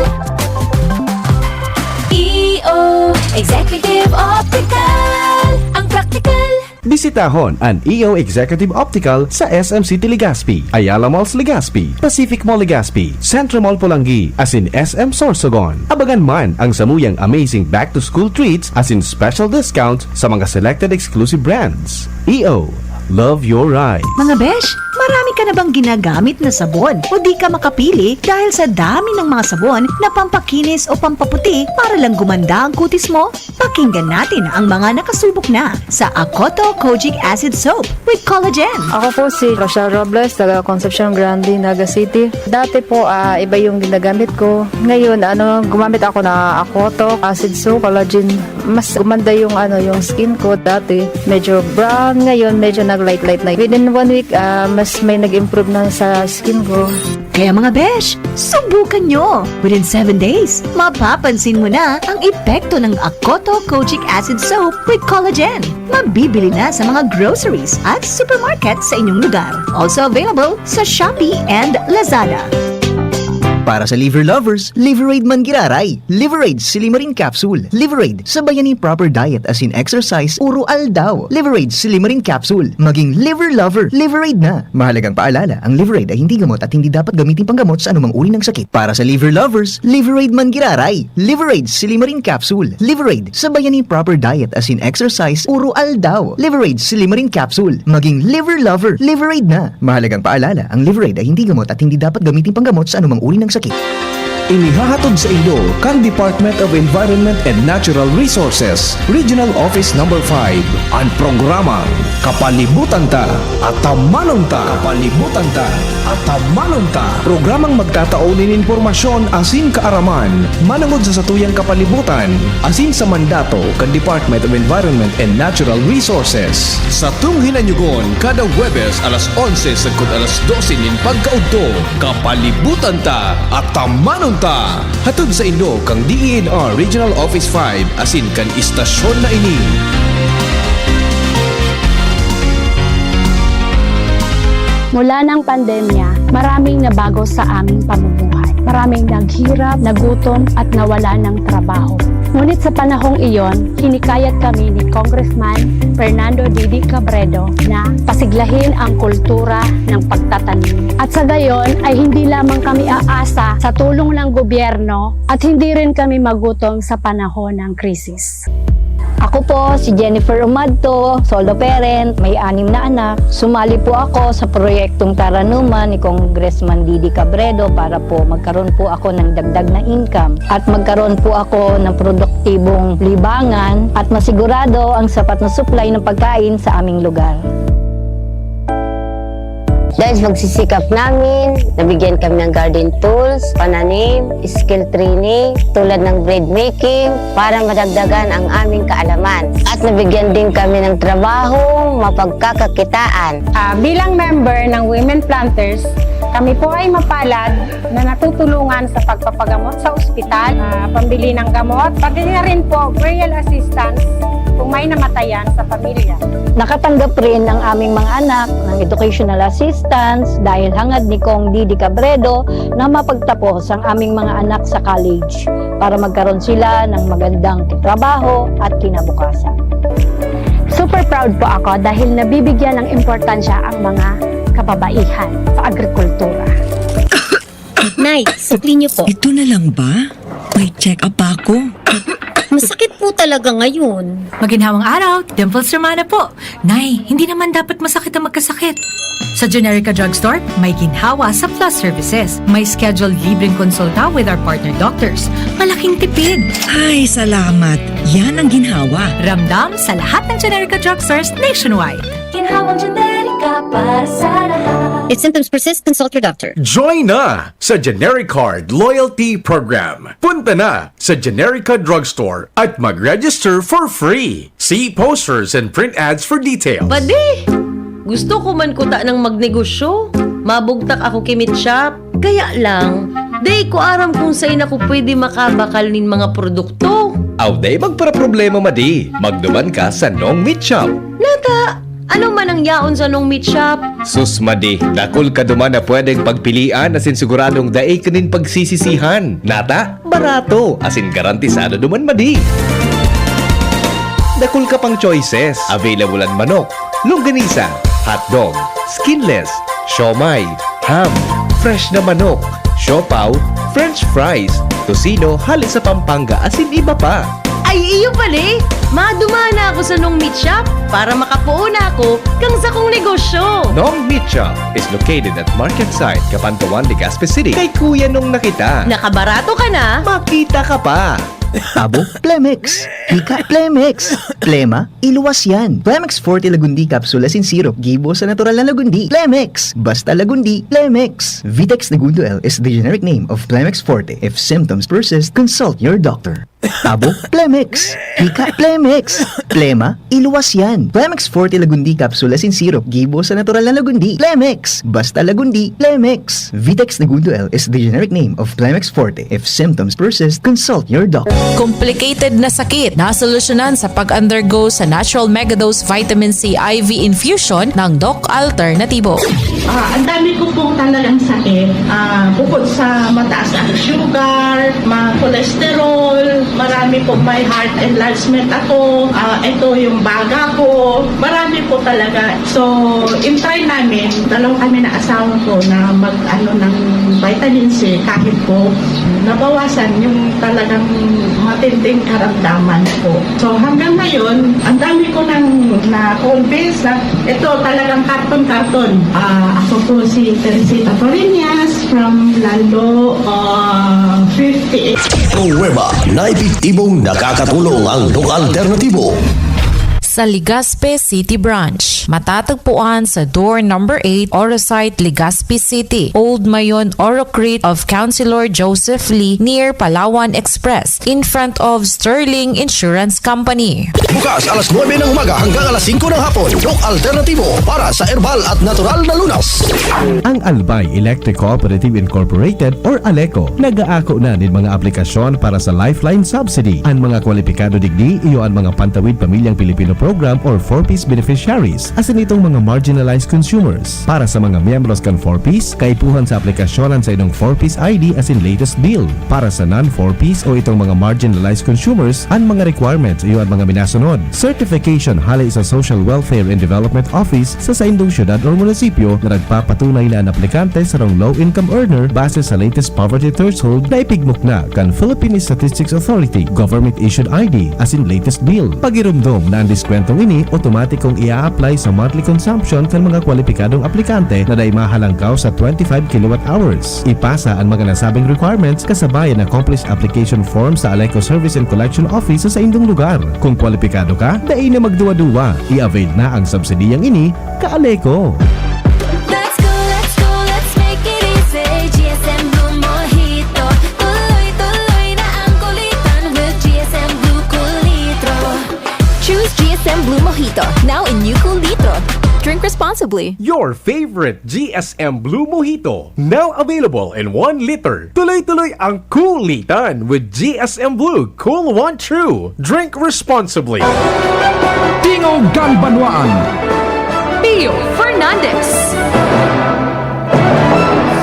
E O, Executive Optical. Ang praktikal. Bisitahon an E O Executive Optical sa S M City Legazpi, Ayala Malls Legazpi, Pacific Mall Legazpi, Centro Mall Polangui, asin S M Sorsogon. Abangan man ang samuyang amazing back-to-school treats asin special discounts sa mga selected exclusive brands. E O, love your ride. Mga besh, marami ka na bang ginagamit na sabon o di ka makapili dahil sa dami ng mga sabon na pampakinis o pampaputi para lang gumanda ang kutis mo? Pakinggan natin ang mga nakasubok na sa Akoto Kojic Acid Soap with Collagen. Ako po si Rochelle Robles, taga Concepcion Grande, Naga City. Dati po, ah, iba yung ginagamit ko. Ngayon, ano, gumamit ako na Akoto Acid Soap, Collagen. Mas gumanda yung, ano, yung skin ko. Dati, medyo brown. Ngayon, medyo nag-light-light na. Within one week, ah, mas may nag-improve na sa skin ko. Kaya mga besh, subukan nyo! Within seven days, mapapansin mo na ang epekto ng Akoto Kojic Acid Soap with Collagen. Mabibili na sa mga groceries at supermarket sa inyong lugar. Also available sa Shopee and Lazada. Para sa liver lovers, Liveraid man giraray. Liveraid Silimarin Capsule. Liveraid, sabayan ni proper diet asin exercise, uro aldaw. Liveraid Silimarin Capsule. Maging liver lover, Liveraid na. Mahalagang paalala, ang Liveraid ay hindi gamot at hindi dapat gamitin panggamot sa anumang uri ng sakit. Para sa liver lovers, Liveraid man giraray. Liveraid Silimarin Capsule. Liveraid, sabayan ni proper diet asin exercise, uro aldaw. Liveraid Silimarin Capsule. Maging liver lover, Liveraid na. Mahalagang paalala, ang Liveraid ay hindi gamot at hindi dapat gamitin panggamot sa anumang uri ng sakit. Inihahatod sa inyo kan Department of Environment and Natural Resources, Regional Office Number five, an programang Kapalibutan Ta, Atamanon Ta. Kapalibutan Ta, Atamanon Ta. Programang magtatao nin impormasyon asin kaaraman manangod sa satuyang kapalibutan asin sa mandato kan Department of Environment and Natural Resources. Satong hinanyugon kada Huwebes alas onse sagkod alas dose nin pagkaudto. Kapalibutan Ta, Atamanon Ta. Hatod sa inyo kan D E N R Regional Office five asin kan istasyon na ini. Mula ng pandemya, maraming nabago sa aming pamumuhay. Maraming naghirap, nagutom, at nawala ng trabaho. Ngunit sa panahong iyon, hinikayat kami ni Congressman Fernando Didi Cabredo na pasiglahin ang kultura ng pagtatanim. At sa gayon ay hindi lamang kami aasa sa tulong ng gobyerno at hindi rin kami magutom sa panahon ng krisis. Ako po si Jennifer Umadto, solo parent, may anim na anak. Sumali po ako sa proyektong Taranuman ni Congressman Didi Cabredo para po magkaroon po ako ng dagdag na income at magkaroon po ako ng produktibong libangan at masigurado ang sapat na supply ng pagkain sa aming lugar. Dahil sa pagsisikap namin, nabigyan kami ng garden tools, pananim, skill training, tulad ng bread making, para madagdagan ang aming kaalaman. At nabigyan din kami ng trabahong mapagkakakitaan. Ah, bilang member ng Women Planters, kami po ay mapalad na natutulungan sa pagpapagamot sa ospital, ah, pambili ng gamot, pati na rin po burial assistance kung may namatayan sa pamilya. Nakatanggap rin ang aming mga anak ng educational assistance dahil hangad ni Cong Didi Cabredo na mapagtapos ang aming mga anak sa college para magkaroon sila ng magandang trabaho at kinabukasan. Super proud po ako dahil nabibigyan ng importansya ang mga kababaihan sa agrikultura. Nay, sukli niyo po. Ito na lang ba? May check-up pa ako. Masakit po talaga ngayon. Maginhawang araw, Dimples Romana po. Nay, hindi naman dapat masakit ang magkasakit. Sa Generica Drugstore, may ginhawa sa Plus Services. May scheduled libreng konsulta with our partner doctors. Malaking tipid. Ay, salamat. Yan ang ginhawa. Ramdam sa lahat ng Generica Drugstores nationwide. Ginhawang Generica para sa lahat. If symptoms persist, consult your doctor. Join na sa Genericard Loyalty Program. Punta na sa Generica Drugstore at mag-register for free. See posters and print ads for details. Badi! Gusto ko man kuta nang magnegosyo. Mabugtak ako ki Meat Shop. Kaya lang, dai ko aram kung sain ako pwede makabakal nin mga produkto. Aw, dai magparaproblema, madi. Magduman ka sa Nong Meat Shop. Nata, ano man ang yaon sa Nong Meat Shop? Sus, madi, dakul ka duman na pwedeng pagpilian asin siguradong dai ka nin pagsisisihan. Nata, barato, asin garantisado duman, madi. Dakul ka pang choices. Available an manok, longganisa, hotdog, skinless, siomai, ham, fresh na manok, siopaw, french fries, tocino hale sa Pampanga, asin iba pa. Ay, iyo pala eh! Maduman na ako sa Nong Meat Shop para makapoon na ako kan sakong negosyo. Nong Meat Shop is located at Market Site, Kapantawan, Legazpi City, kay Kuya Nong na kita. Nakabarato ka na. Makita ka pa. Abo, Plemex. Hika, Plemex. Plema, iluwas yan. Plemex Forte Lagundi Capsule asin Syrup, gibo sa natural na lagundi. Plemex. Basta lagundi, Plemex. Vitex Negundo L is the generic name of Plemex Forte. If symptoms persist, consult your doctor. Abo, Plemex. Hika, Plemex. Plema, iluwas yan. Plemex Forte Lagundi Capsule asin Syrup, gibo sa natural na lagundi. Plemex. Basta lagundi, Plemex. Vitex Negundo L is the generic name of Plemex Forte. If symptoms persist, consult your doctor. Complicated na sakit, nasolusyonan sa pag-undergo sa Natural Megadose Vitamin C I V Infusion ng Doc Alternativo. Ah, ang dami ko pong talagang sakit. Ah, bukod sa mataas ang sugar, ma-, cholesterol, marami pong may heart enlargement ako. Ah, ito yung baga ko. Marami po talaga. So, in-try namin, dalawa kami na asawa ko na mag-ano ng vitamin C kahit po nabawasan yung talagang matinding karamdaman ko. So, hanggang ngayon, ang dami ko nang na-convince na ito talagang karton-karton. Ah, ako po si Teresita Fariñas from Lalo, ah, fifty-eight. Pruweba na epektibong nakakatulong ang Doc Alternativo. Sa Legazpi City Branch, matatagpuan sa door number eight, Oro Site, Legazpi City, Old Mayon, Oro Creek of Councilor Joseph Lee, near Palawan Express, in front of Sterling Insurance Company. Bukas alas nuebe ng umaga hanggang alas singko ng hapon, Doc Alternativo para sa herbal at natural na lunas. Ang Albay Electric Cooperative Incorporated or Aleco nag-aako na nin mga aplikasyon para sa Lifeline Subsidy. An mga kwalipikado digdi iyo an mga Pantawid Pamilyang Pilipino Program or four Ps beneficiaries, asin itong mga marginalized consumers. Para sa mga miyembros kan four Ps, kaipuhan sa aplikasyon an saindong four Ps I D asin latest bill. Para sa non-four Ps o itong mga marginalized consumers, an mga requirements iyo an mga minasunod. Certification hale sa Social Welfare and Development Office sa saindong syudad or munisipyo na nagpapatunay na an aplikante sarong low-income earner base sa latest poverty threshold na ipigmukna kan Philippine Statistics Authority, government-issued I D, asin latest bill. Pagiromdom na an diskwentong ini otomatikong i-a-apply sa monthly consumption kan mga kwalipikadong aplikante na dai mahalangkaw sa twenty-five kilowatt hours. Ipasa an mga nasabing requirements kasabay an accomplished application form sa Aleco Service and Collection Office sa saindong lugar. Kung kwalipikado ka, dai na magduwa-duwa. I-avail na ang subsidiyang ini, ka-Aleco. Let's go, let's go, let's make it easy. G S M Blue Mojito. Tuloy-tuloy na ang kulitan with G S M Blue Cool Litro. Choose G S M Blue Mojito, now in new Cool Litro. Drink responsibly. Your favorite G S M Blue Mojito, now available in one liter. Tuloy-tuloy ang kulitan with G S M Blue Cool One True. Drink responsibly. Tingog kan Banwaan. Pio Fernandez.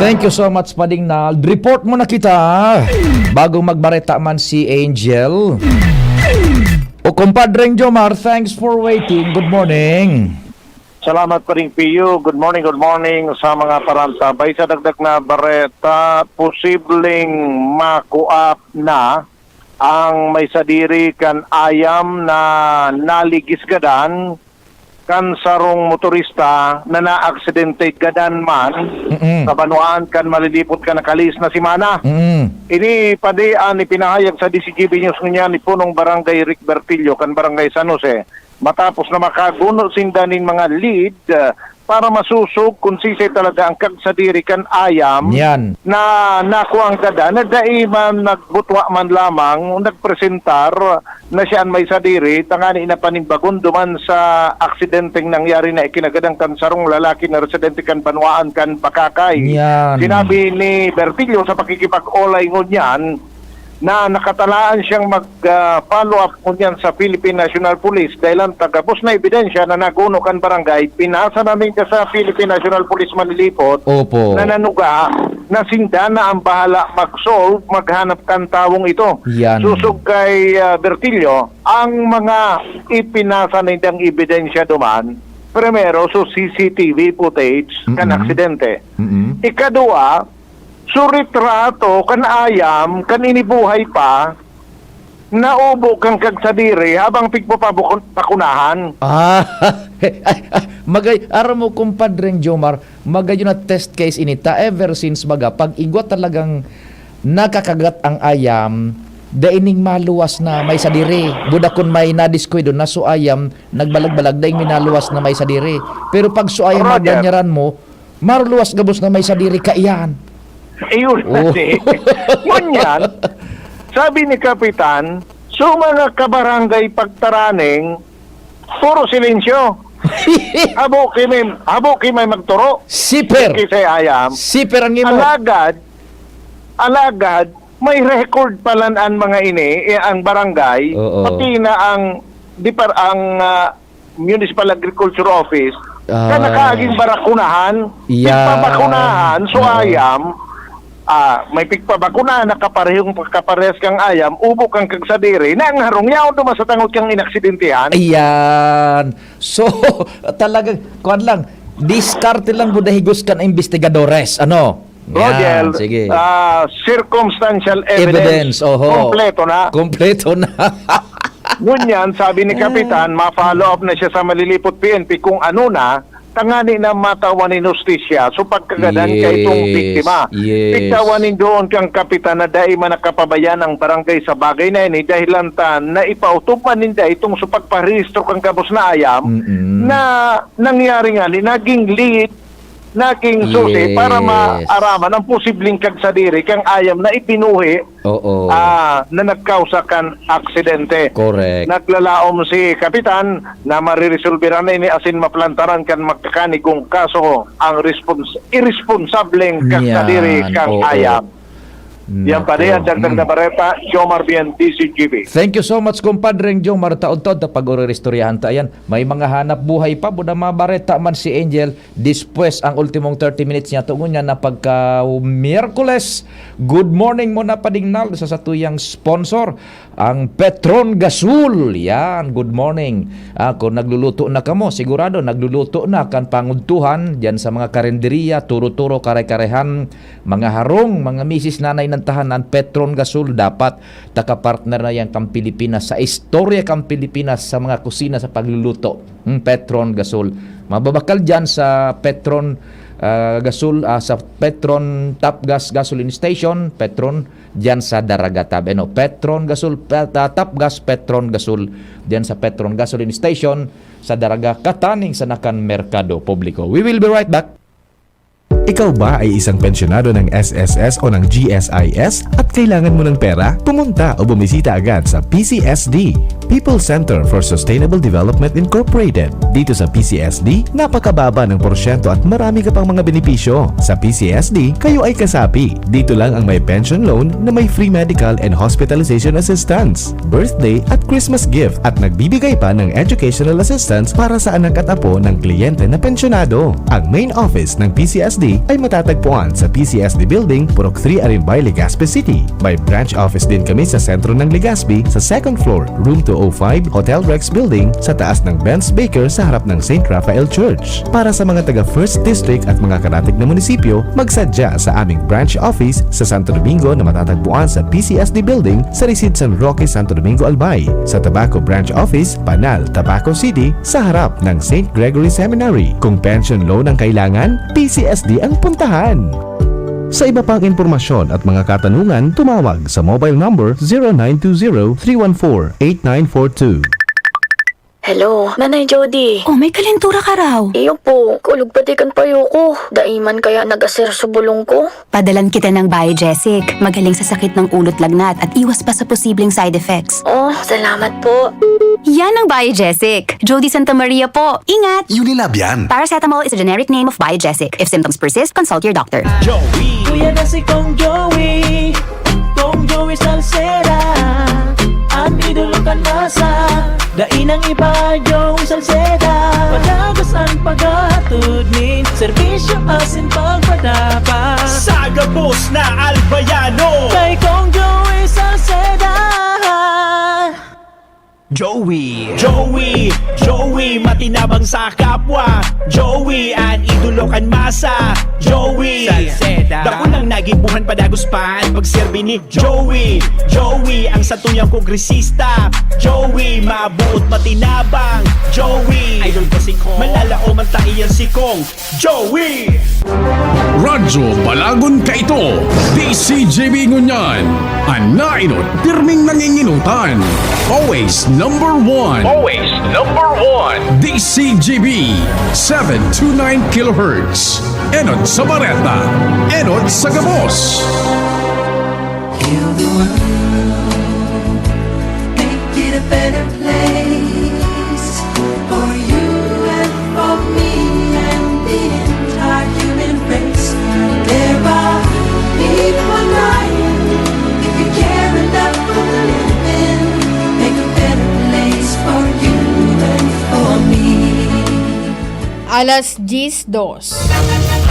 Thank you so much, Pading Nald. Report mo na kita. Bago magbareta man si Angel. O, kumpadreng Jomar, thanks for waiting. Good morning. Salamat, Paring Pio. Good morning, good morning sa mga parantabay. Sa dagdag na bareta, posibleng makuap na ang may sadiri kan ayam na naligis gadan kan sarong motorista na naaksidente gadan man Mm-mm. sa banwaan kan malilipot kan nakalihis na semana. Mm-mm. Ini padi an ipinahayag sa D Z G B News ngunyan ni Punong Barangay Rick Bertillo kan Barangay San Jose, matapos na makaguno sinda nin mga lead, ah, para masusog kung sisay talaga ang kagsadiri kan ayam Yan. na nakuang kada na dai man nagbutwa man lamang, nagpresentar na siya an may sadiri, tangani na panimbagon duman sa aksidenteng nangyari na ikinagadan kan sarong lalaki na residente kan banwaan kan Bakakay. Yan. Sinabi ni Bertillo sa pakikipag-olay ngunyan, na nakatalaan siyang mag, ah, follow up ngunyan sa Philippine National Police dahil ang tagabos na ebidensya na naguno kan barangay, pinasa na ninda sa Philippine National Police Manlilipot Opo. na nanuga na sinda na ang bahala mag-solve, maghanap kan tawong ito. Yan. Susog kay, ah, Bertillo, ang mga ipinasa nindang ebidensya duman, primero, so C C T V footage kan Mm-mm. aksidente. Mm-mm. Ikadua, so retrato kan ayam, kan inibuhay pa, naubo kan kagsadiri habang pigpapabukunahan. Ah, ay, ay, magay, aram mo, kumpadreng Jomar, magayon na test case ini ta ever since baga, pag igwa talagang nakakagat ang ayam, dai ning maluwas na may sadiri. Buda kun may nadiskuido na so ayam, nagbalag-balag, dai minaluwas na may sadiri. Pero pag so ayam Roger. maganyaran mo, maruluwas gabos na may sadiri kaiyan. Ayun na Oh. si. Ngunyan, sabi ni Kapitan, so mga kabarangay pagtaraning, puro silensyo. Habo ki may, habo ki may magturo. Siper. Kisay ayam. Siper ang imo. Alagad, alagad, may record pala an mga ini, eh, ang barangay, Oo. pati na ang depar-, ang, ah, Municipal Agriculture Office, Ah. na nakaaging barakunahan, Yan. pigpabakunahan, so Oo. ayam, ah, may pigpabakunahan, nakaparehong, kaparehas kang ayam, ubo kang kagsadiri, na ang harong yaon duman sa tangod kang inaksidentihan. Ayan. So, talagang, kuwan lang, diskarte lang, buda higos kan investigadores. Ano? Roger, Yan, sige. ah, circumstantial evidence, Evidence, oho. kompleto na. Kompleto na. Ngunyan, sabi ni Kapitan, ma-follow up na siya sa Manlilipot P N P kung ano na, tangani na matawan nin hustisya. So, pagkagadan Yes, ka itong biktima. yes. Pigtawan nin doon kang Kapitan na dai man nakapabayaan ang barangay sa bagay na ini, dahilan ta na ipautob man ninda itong so pagparehistro kang gabos na ayam Mm-mm. na nangyari nga ni, naging lead, naging susi Yes. para maaraman ang posibleng kagsadiri kang ayam na ibinuhi, Oo. ah, na nagkausa kan aksidente. Correct. Naglalaom si Kapitan na mariresolbera na ini asin maplantaran kan magkakanigong kaso ang respons-, iresponsableng kagsadiri Yan, kang oo. ayam. Yan pa Nako. rin ang dagdag na Hmm. bareta, Jomar Bien, D Z G B. Thank you so much, kumpadreng Jomar. Taod-taod ta pag-uriristoryahan ta yan. May mga hanap buhay pa, buda mabareta man si Angel. Despues, ang ultimong thirty minutes niya, tungo niya na pagka Miyerkules. Good morning mo na, Pading Nal, sa satuyang sponsor, ang Petron Gasol. Yan, good morning. Ah, kung nagluluto na kamo, sigurado nagluluto na kan pangudtuhan diyan sa mga karenderiya, turo-turo, kare-karehan, mga harong, mga misis, nanay ng tahanan, Petron Gasol dapat taka-partner na yan kang Pilipinas, sa istorya kang Pilipinas, sa mga kusina, sa pagluluto. Hmm, Petron Gasol. Mababakal dyan sa Petron, ah, Gasol, ah, sa Petron Top Gas Gasoline Station, Petron, dyan sa Daraga Tabi. Ano, Petron Gasol, Pet-, ah, Top Gas, Petron Gasol, dyan sa Petron Gasoline Station, sa Daraga, kataning sa Nakan Merkado Publiko. We will be right back. Ikaw ba ay isang pensyonado ng S S S o ng G S I S at kailangan mo ng pera? Pumunta o bumisita agad sa P C S D, People Center for Sustainable Development Incorporated. Dito sa P C S D, napakababa ng porsyento at marami ka pang mga benepisyo. Sa P C S D, kayo ay kasapi. Dito lang ang may pension loan na may free medical and hospitalization assistance, birthday at Christmas gift, at nagbibigay pa ng educational assistance para sa anak at apo ng kliyente na pensyonado. Ang main office ng P C S D ay matatagpuan sa P C S D Building, Purok three, Arimbay, Legazpi City. May branch office din kami sa sentro ng Legazpi, sa second floor, room two oh five, Hotel Rex Building, sa taas ng Benz Baker sa harap ng Saint Raphael Church. Para sa mga taga First District at mga karatig na munisipyo, magsadya sa aming branch office sa Santo Domingo na matatagpuan sa P C S D Building sa Residences San Roque, Santo Domingo, Albay, sa Tabaco Branch Office, Panal, Tabaco City, sa harap ng Saint Gregory Seminary. Kung pension loan ang kailangan, P C S D ang puntahan. Sa iba pang impormasyon at mga katanungan, tumawag sa mobile number zero nine two zero, three one four, eight nine four two. Hello, Nanay Jody. Oh, may kalentura ka raw. Iyo po, kulog pati kan payo ko. Dai man kaya nag-asir sa bulong ko. Padalan kita ng Biogesic. Magaling sa sakit ng ulo't lagnat at iwas pa sa posibleng side effects. Oh, salamat po. Yan ang Biogesic. Jody Santa Maria po. Ingat! Unilab yan. Paracetamol is a generic name of Biogesic. If symptoms persist, consult your doctor. Kuya na si Kong Joey, Kong Joey Salceda, an idolo kan masa. Dai nang iba, Joey Salceda. Padagos an paghatod nin serbisyo asin pagpadapat. Sa gabos na Albayano, Kay Kong Joey Salceda. Joey, Joey, Joey, matinabang sa kapwa. Joey, an idolo kan masa. Joey, Salceda. Dakulang nagibuhan, padagos pa an pagserbi ni Joey. Joey, ang satuyang kongresista. Joey, mabuot, matinabang. Joey, Idol ko si Kong. Malalaoman ta iyan si Kong Joey. Radyo Balagon kaito, D C G B ngunyan. An nainot, pirming nanginginutan. Always number one. Always number one. D C G B, seven two nine kilohertz. Enot sa bareta, enot sa gabos. Heal the world, make it a better place for you and for me and the entire human race. There are people dying. If you care enough for the living, make a better place for you and for me. Alas diyes dos.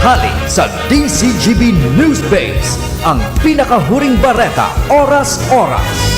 Hali sa D C G B News Base, ang pinakahuring bareta, oras-oras.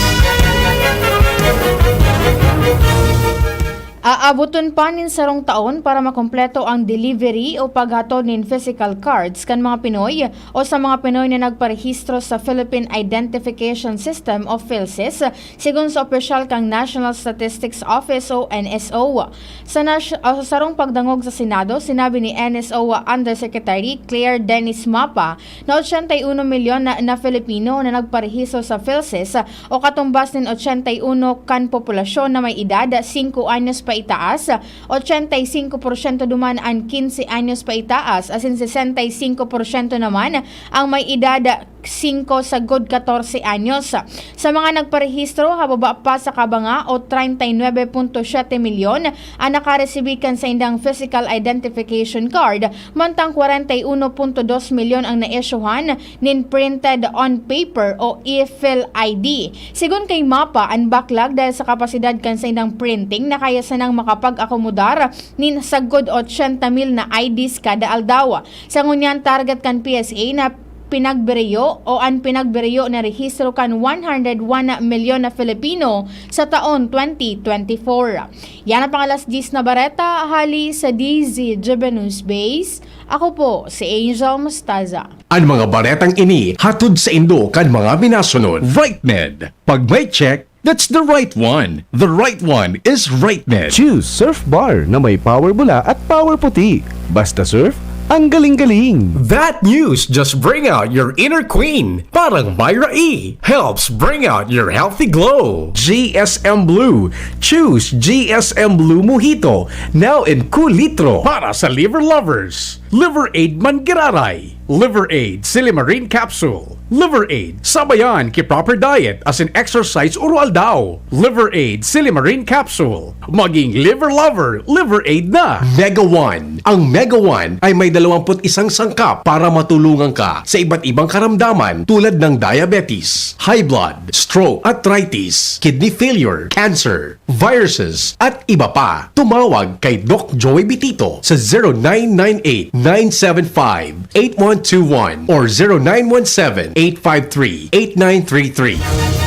Aaboton pa nin sarong taon para makompleto ang delivery o paghatod nin physical cards kan mga Pinoy o sa mga Pinoy na nagparehistro sa Philippine Identification System o PhilSys, sigon sa opisyal kan National Statistics Office o N S O. Sa, nas- o sa sarong pagdangog sa Senado, sinabi ni N S O Undersecretary Claire Dennis Mapa na ochenta y uno milyon na, na Filipino na nagparehistro sa PhilSys o katumbas nin ochenta y uno kan populasyon na may edad singko anyos paitaas, ochenta y singko porsyento duman an kinse anyos paitaas, asin sesenta y singko porsyento naman ang may edad singko sagod katorse anyos. Sa mga nagparehistro, hababa pa sa kabanga o treinta y nueve punto siete milyon an nakaresibi kan saindang physical identification card, mantang kwarenta y uno punto dos milyon ang naisyohan nin printed on paper o e-PhilID. Sigon kay Mapa, an backlog dahil sa kapasidad kan saindang printing na kaya sanang makapag-akomodar nin sagkod ochenta mil na I Ds kada aldaw. Sa ngunyan, target kan P S A na pinagbiriyo o an pinagbiriyo na rehistro kan one hundred one milyon na Filipino sa taon twenty twenty-four. Yan ang pangalas diyes na bareta, hali sa D Z G B News Base. Ako po si Angel Mostaza. An mga baretang ini hatod saindo kan mga minasunod. RightMed. Pag may check, that's the right one. The right one is RightMed. Choose Surf Bar na may power bula at power puti. Basta surf, ang galing-galing! That news just bring out your inner queen. Parang Myra E helps bring out your healthy glow. G S M Blue. Choose G S M Blue Mojito. Now in kulitro. Para sa liver lovers. Liver Aid Manggiraray. Liver Aid Silimarin Capsule. Liver Aid, sabayan ki proper diet asin exercise oro-aldaw. Liver Aid Silimarin Capsule. Maging liver lover, Liver Aid na! Mega One. Ang Mega One ay may dalawampu't isang sangkap para matulungan ka sa iba't ibang karamdaman tulad ng diabetes, high blood, stroke, arthritis, kidney failure, cancer, viruses, at iba pa. Tumawag kay Doc Joey Bitito sa zero nine nine eight nine seven five eight one two one or zero nine one seven eight five three eight nine three three.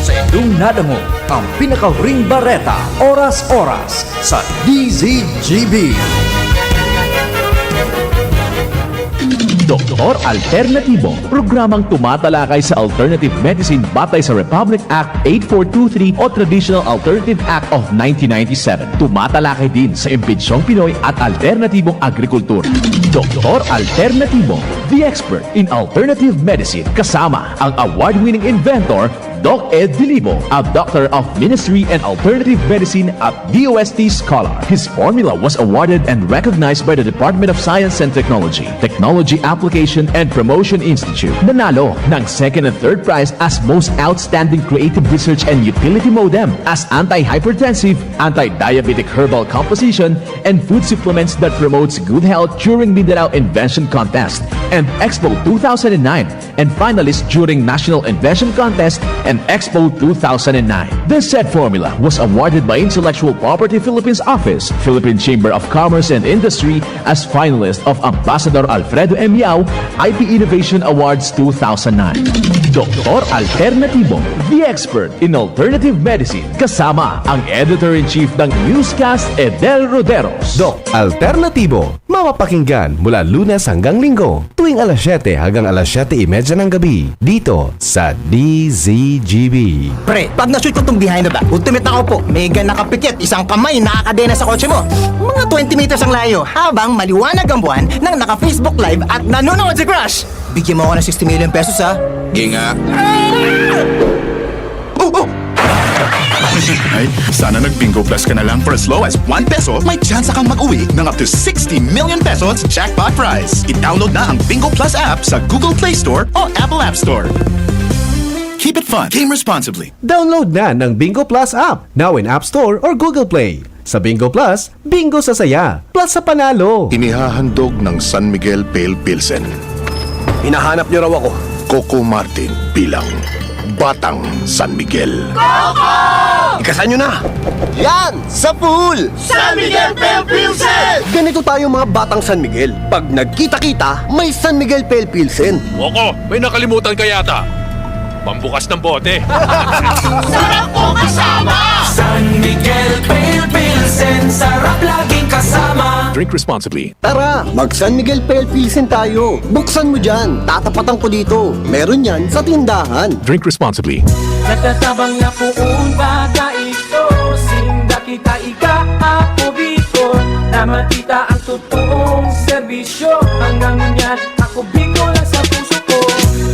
Sa indong nadangog, ang pinakahuring bareta, oras-oras, sa D Z G B. Doktor Alternatibo, programang tumatalakay sa alternative medicine batay sa Republic Act eight four two three o Traditional Alternative Act of nineteen ninety-seven. Tumatalakay din sa imbentsyong Pinoy at alternatibong agrikultura. Doktor Alternatibo, the expert in alternative medicine, kasama ang award-winning inventor Doc Ed Dilibo, a Doctor of Ministry and Alternative Medicine at D O S T scholar. His formula was awarded and recognized by the Department of Science and Technology, Technology Application and Promotion Institute. Nanalo ng second and third prize as Most Outstanding Creative Research and Utility Modem as anti-hypertensive, anti-diabetic herbal composition, and food supplements that promotes good health during Mindanao Invention Contest and Expo two thousand nine, and finalist during National Invention Contest and Expo two thousand nine. The said formula was awarded by Intellectual Property Philippines Office, Philippine Chamber of Commerce and Industry, as finalist of Ambassador Alfredo M. Yao I P Innovation Awards two thousand nine. Doktor Alternatibo, the expert in alternative medicine, kasama ang editor-in-chief ng newscast, Edel Roderos. Doc Alternatibo, mapapakinggan mula Lunes hanggang Linggo, tuwing alas siyete hanggang alas siyete y media ng gabi, dito sa D Z G B. Pre, pag na-shoot ko tong behind the back, ultimate na ako po. Mega nakapikit, isang kamay nakakadena sa kotse mo. Mga twenty meters ang layo, habang maliwanag ang buwan nang naka-Facebook Live at nanonood si Crush. Bigyan mo ako ng sixty million pesos, ha? Ginga. Oh, oh! Ay, sana nag-Bingo Plus ka na lang. For as low as one peso, may tsansa kang mag-uwi ng up to sixty million pesos jackpot prize. I-download na ang Bingo Plus app sa Google Play Store o Apple App Store. Keep it fun. Game responsibly. Download na ng Bingo Plus app, now in App Store or Google Play. Sa Bingo Plus, bingo sa saya, plus sa panalo. Inihahandog ng San Miguel Pale Pilsen. Hinahanap niyo raw ako. Coco Martin bilang Batang San Miguel. Coco! Ikasan niyo na! Yan! Sa pool! San Miguel Pale Pilsen! Ganito tayo, mga Batang San Miguel. Pag nagkita-kita, may San Miguel Pale Pilsen. Coco, may nakalimutan ka yata. Pambukas ng bote. Sarap ko kasama! San Miguel Pale Pilsen, sarap laging kasama. Drink responsibly. Tara, mag San Miguel Pale Pilsen tayo. Buksan mo dyan, tatapatan ko dito. Meron yan sa tindahan. Drink responsibly. Natatabang na poon baga ito, sinda kita ika-Ako Bicol, na makita ang totoong serbisyo. Hanggang ngunyan, Ako Bicol ang sa puso ko.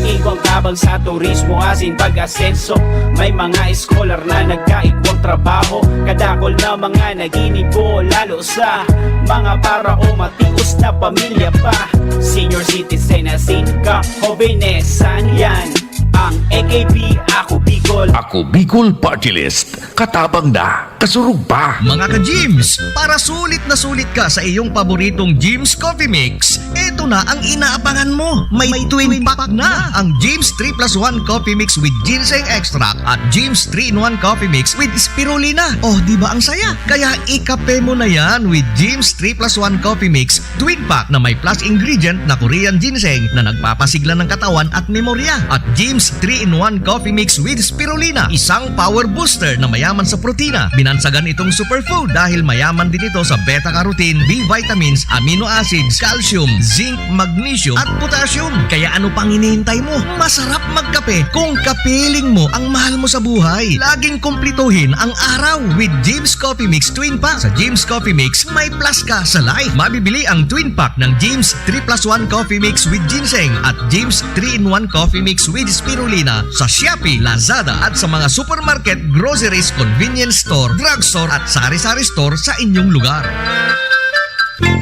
Igwang tabang sa turismo, asin pag-asenso. May mga eskolar na nagkaigwang trabaho. Kadakol na mga naginibo, lalo sa mga para o matios na pamilya pa. Senior citizen, asin ka, hobenesan yan. Ang A K P, Ako Bicol. Ako Bicol Party List. Katabang na, kasurog pa. Mga ka-Gyms, para sulit na sulit ka sa iyong paboritong Gyms Coffee Mix, eto na ang inaabangan mo. May twin pack na ang Gyms three plus one Coffee Mix with Ginseng Extract at Gyms three-in-one Coffee Mix with Spirulina. Oh, di ba ang saya? Kaya ikape mo na yan with Gyms three plus one Coffee Mix Twin Pack na may plus ingredient na Korean ginseng na nagpapasigla ng katawan at memorya. At Gyms three-in-one Coffee Mix with Spirulina, isang power booster na mayaman sa protina. Binansagan itong superfood dahil mayaman din ito sa beta-carotene, B vitamins, amino acids, calcium, zinc, magnesium, at potassium. Kaya ano pang hinihintay mo? Masarap magkape kung kapiling mo ang mahal mo sa buhay. Laging kumplituhin ang araw with Gyms Coffee Mix Twin Pack. Sa Gyms Coffee Mix, may plus ka sa life. Mabibili ang Twin Pack ng Gyms three plus one Coffee Mix with Ginseng at Gyms three-in-one Coffee Mix with Spirulina sa Shopee, Lazada at sa mga supermarket, groceries, convenience store, drugstore at sari-sari store sa inyong lugar.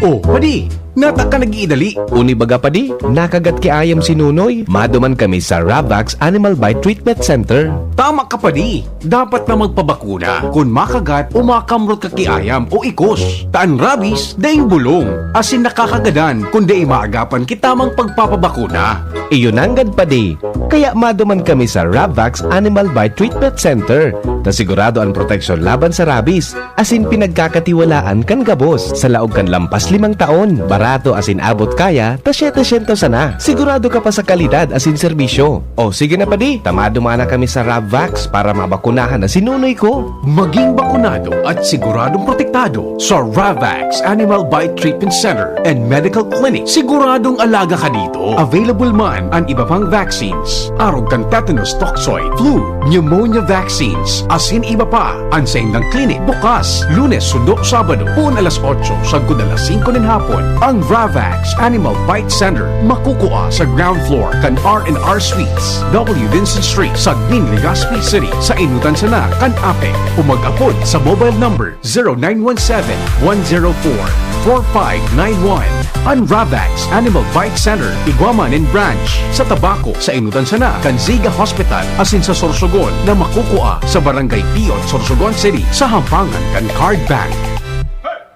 Oh, padi, nata ka nag-iidali. Uni baga, padi, nakagat ki ayam si Nunoy. Maduman kami sa Ravax Animal Bite Treatment Center. Tama ka, padi. Dapat na magpabakuna kun makagat o makamrot ka ki ayam o ikos. Ta an rabies, daing bulong, asin nakakagadan kun dai maagapan ki tamang pagpapabakuna. Iyo nanggad, padi. Kaya maduman kami sa Ravax Animal Bite Treatment Center, ta sigurado an proteksyon laban sa rabies, asin pinagkakatiwalaan kan gabos. Sa laog kan lampas limang taon, barato asin abot kaya ta setecientos sana. Sigurado ka pa sa kalidad asin serbisyo. O sige na, padi, ta maduman na kami sa Ravax para mabakunahan na si Nunoy ko. Maging bakunado at siguradong protektado sa Ravax Animal Bite Treatment Center and Medical Clinic. Siguradong alaga ka dito. Available man an iba pang vaccines, arog kan tetanus toxoid, flu, pneumonia vaccines, asin iba pa. An saindang clinic bukas Lunes sundo Sabado, poon alas otso sagkod alas Kunin hapon, ang Ravax Animal Bite Center makukua sa ground floor kan R and R Suites, W Vincent Street, Sagmin, Legazpi City, sa Inutan sana kan ape. O mag-apod sa mobile number zero nine one seven, one zero four, four five nine one. An Ravax Animal Bite Center, igwa man nin branch sa Tabaco, sa Inutan sana kan Ziga Hospital, asin sa Sorsogon na makukua sa Barangay Piot, Sorsogon City, sa hampangan kan Card Bank.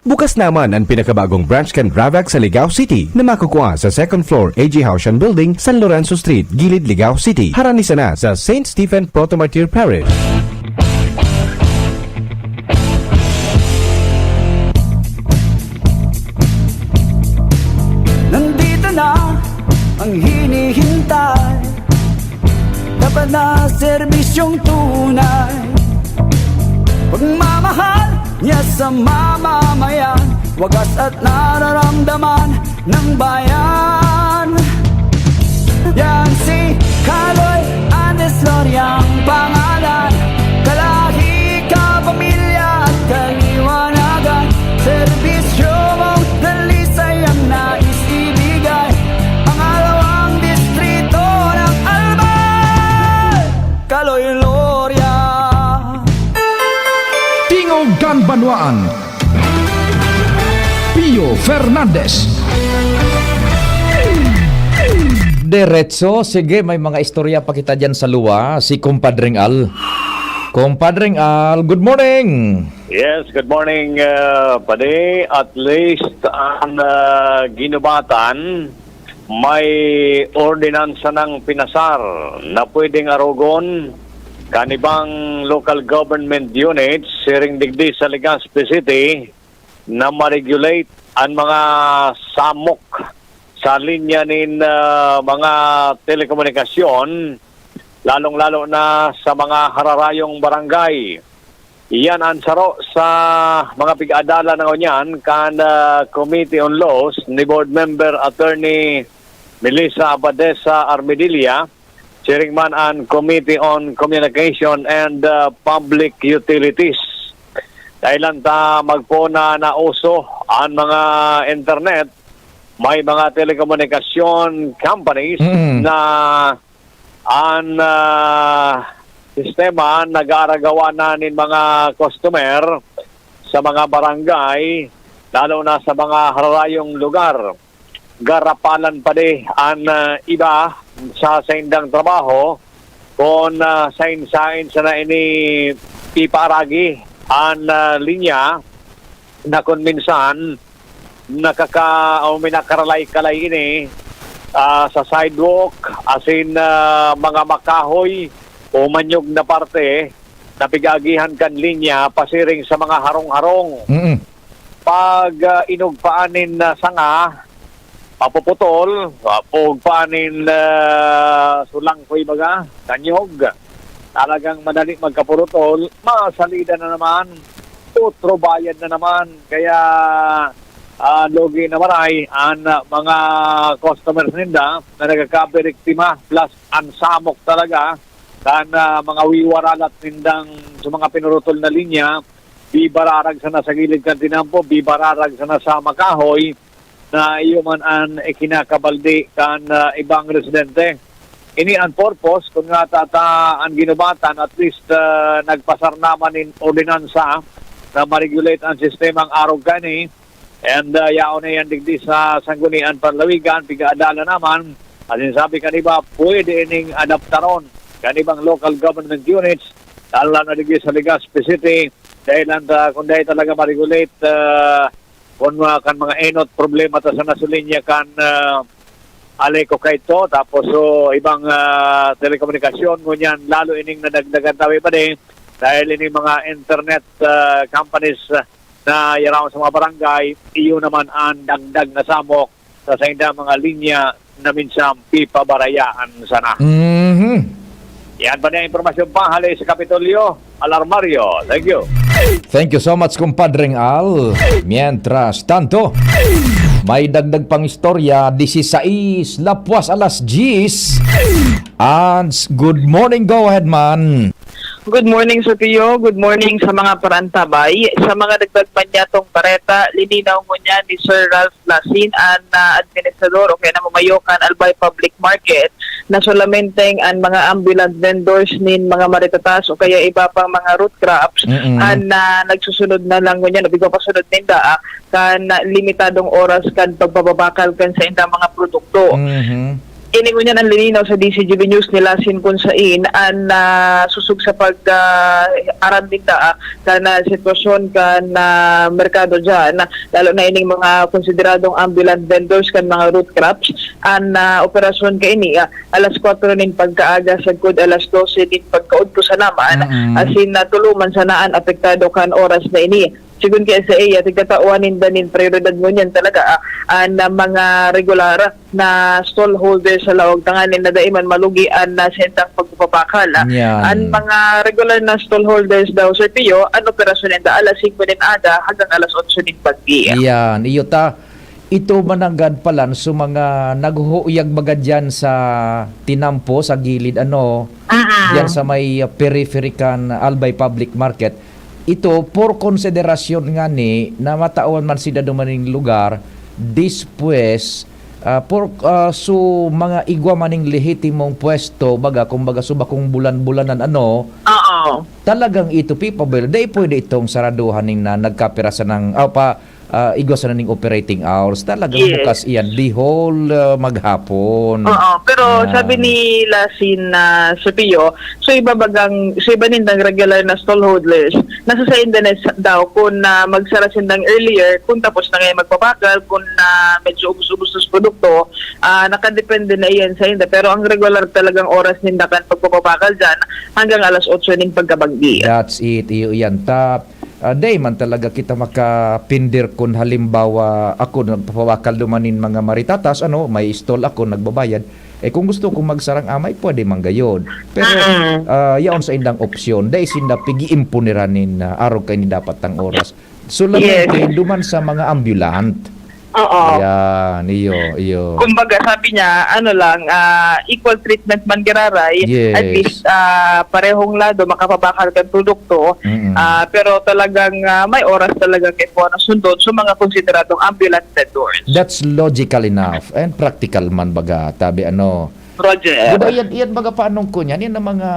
Bukas naman an pinakabagong branch kan Ravax sa Ligao City na makukua sa second floor A G Haushan Building, San Lorenzo Street, Gilid, Ligao City, harani sana sa Saint Stephen Proto-Martyr Parish. Nandito na ang hinihintay. Dapat na serbisyong tunay. Pagmamahal niya sa mamamayan, wagas at nararamdaman ng bayan. Yan si Kaloy Andes Loria ang pangalan. Kalahi, kapamilya at kaliwanagan. Serbisyo mong dalisay ang nais ibigay. Ang alawang distrito ng Albay, Kaloy Loria. Tingog kan Banwaan, Pio Fernandez. Diretso, sige, may mga istorya pa kita dyan sa luwa, si Kumpadring Al. Kumpadring Al, good morning! Yes, good morning, uh, Padi. At least, ang uh, Ginubatan, may ordinansa ng pinasar na pwedeng arogon kan ibang local government units siring digdi sa Legazpi City na ma-regulate an mga samok sa linya nin, ah, mga telekomunikasyon, lalong-lalo na sa mga hararayong barangay. Iyan an saro sa mga pig-adalan na ngunyan kan, ah, Committee on Laws ni Board Member Attorney Melissa Abadesa Armedilla, siring man an Committee on Communication and, ah, Public Utilities. Dahilan ta magpoon na nauso an mga internet, may mga telekomunikasyon companies Mm. na an, ah, sistema nag-aaragawa na nin mga customer sa mga barangay, lalo na sa mga hararayong lugar. Garapalan pa di an, ah, iba sa saindang trabaho kun, ah, sain-sain sana ini ipaaragi an, ah, linya na kun minsan nakaka-, o may nakaralay-kalay ini, ah, sa sidewalk, asin, ah, mga makahoy o manyog na parte na pig-aagihan kan linya pasiring sa mga harong-harong. Mm. Pag, ah, inugpaan nin, ah, sanga, mapuputol, ah, pag panin, ah, sulangkoy baga, kanyog, talagang madali magkapurutol, masalida na naman, otro bayad na naman. Kaya, ah, lugi na maray an, ah, mga customers ninda na nagkakabiriktima, plus an samok talaga kan, ah, mga wiwaralat nindang sa mga pinurutol na linya, bibararag sana sa gilid kan tinampo, bibararag sana sa makahoy, na iyo man an ikinakabaldi kan, ah, ibang residente. Ini an purpose, kun nga tata an Ginubatan, at least, ah, nagpasar naman nin ordinansa na ma-regulate an sistemang arog kani. And, ah, yaon na yan digdi sa Sangguniang Panlawigan, pigaadala naman. Asin sabi kan iba, pwede ining adaptaron kan ibang local government units, lalo na digdi sa Legazpi City, dahil ang, ah, kung dahil talaga ma-regulate, ah, kung, ah, kan mga enot, problema ta sa nasolinya kan, ah, Aleco kaito, tapos so ibang, ah, telekomunikasyon, ngunyan lalo ining nadagdagan tawi pa din dahil ining mga internet, ah, companies, ah, na yaraon sa mga barangay, iyo naman ang dagdag na samok sa sainda mga linya na minsan pipabarayaan sana. Mhm. Yan pa niya impormasyon pa hali sa Kapitolyo, Alarmario. Thank you. Thank you so much, Kumpadring Al. Mientras tanto, may dagdag pang istorya, disisais lapwas alas diyes. And s-, good morning, go ahead, man. Good morning, Sir Pio. Good morning sa mga parantabay. Sa mga dagdag pa niyatong bareta, lininaw ngunyan ni Sir Ralph Lasin, an, ah, administrador o kaya namamayo kan Albay Public Market, na solamente an mga ambulant vendors nin mga maritatas o kaya iba pang mga root crops, Mm-mm. an, ah, nagsusunod na lang ngunyan o igpapasunod ninda, ah, kan limitadong oras kan pagpapabakal kan saindang mga produkto. Mhm. Ini ngunyan an lininaw sa D C G B News ni Lasin, kun sain an, ah, susog sa pag, ah, aram ninda, ah, kan, ah, sitwasyon kan, ah, merkado diyan, lalo na ining mga konsideradong ambulant vendors kan mga root crops. An, ah, operasyon kaini, ah, alas kwatro nin pagkaaga sagkod alas dose nin pagkaudto sana man, Mm-mm. asin na tulo man sana an apektado kan oras na ini. Sigon ki S I A, tigtatawan ninda nin prioridad ngunyan talaga, ah, an, ah, mga regular na stall holder sa laog tanganing na dai man malugi an, ah, saindang pagpapabakal, ah. Yan. An mga regular na stall holders daw, Sir Pio, an operasyon ninda alas singko nin aga hanggang alas otso nin pagi. Yan, iyo ta. Ito mananggad palan sa mga naghuhuyag baga diyan sa tinampo, sa gilid, ano, Mm-mm. diyan sa may, uh, periphery kan Albay Public Market. Ito, for consideration ngani na matawan man sinda dumaning lugar, dispues, ah, por, ah, so mga igwa maning lehitimong pwesto, baga, kumbaga, so bakong bulan-bulanan, ano, Oo. talagang ito, people, dai pwede itong saraduhan ning na nagkapira sa nang, ah, pa, ah, igwa sana ning operating hours. Talagang Yes. bukas iyan, the whole, ah, maghapon. Oo, pero Yan. sabi ni Lasin na Sir Pio, so iba bagang, so iba nindang regular na stall holders, nasa sainda na sa, daw kung, ah, magsara sindang earlier, kung tapos na ngayon magpabakal, kung, ah, medyo ubos-ubos na sa produkto, ah, nakadepende na iyan sainda. Pero ang regular talagang oras ninda kan pagpapabakal diyan, hanggang alas otso ning pagkabanggi. That's it, iyo iyan. Ta, ah, dai man talaga kita makapindir kun halimbawa ako nagpapabakal duman nin mga maritatas, ano, may stall ako, nagbabayad. Eh, kung gusto kong magsarang amay, pwede man gayod. Pero, Mm-mm. ah, yaon saindang opsyon. Dai sinda pig-iimponiran nin, ah, arog kaini dapat tang oras. Solamente Yes. duman sa mga ambulant. Oo. Ayan, iyo, iyo. Kumbaga, sabi niya, ano lang, ah, equal treatment man giraray. Yes. At least, ah, parehong lado makapabakal kan produkto. Mm-mm. Ah, pero talagang, ah, may oras talaga kaipuhan na sundon sa mga konsideradong ambulant vendors. That's logical enough and practical man baga, tabi ano. Roger. Buda, iyan, iyan baga paanong ko niyan? Iyan ang mga,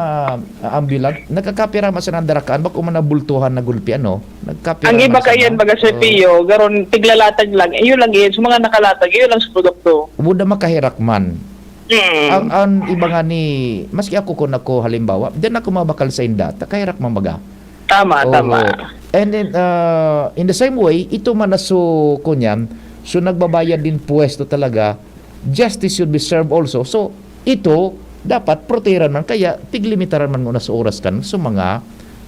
ah, ambulant. Nagkakapira man sa nandarakaan, bako man nabultuhan na gulpi, ano? Nagkapira Ang iba man sa kaiyan na- baga, Sir Oo. Pio, garon tiglalatag lang. Iyo lang iyan. Sa mga nakalatag, iyo lang sa produkto. Buda makahirak man. Hmm. Ang, ang iba nga ni, maski ako kun ako halimbawa, diyan ako mabakal sa inda, ta kahirak man baga. Tama, Oo. tama. And then, ah, in the same way, ito man na so, kunyan, so nagbabayad din pwesto talaga, justice should be served also. So, ito, dapat protehiran man, kaya tiglimitaran man muna sa oras kan sa mga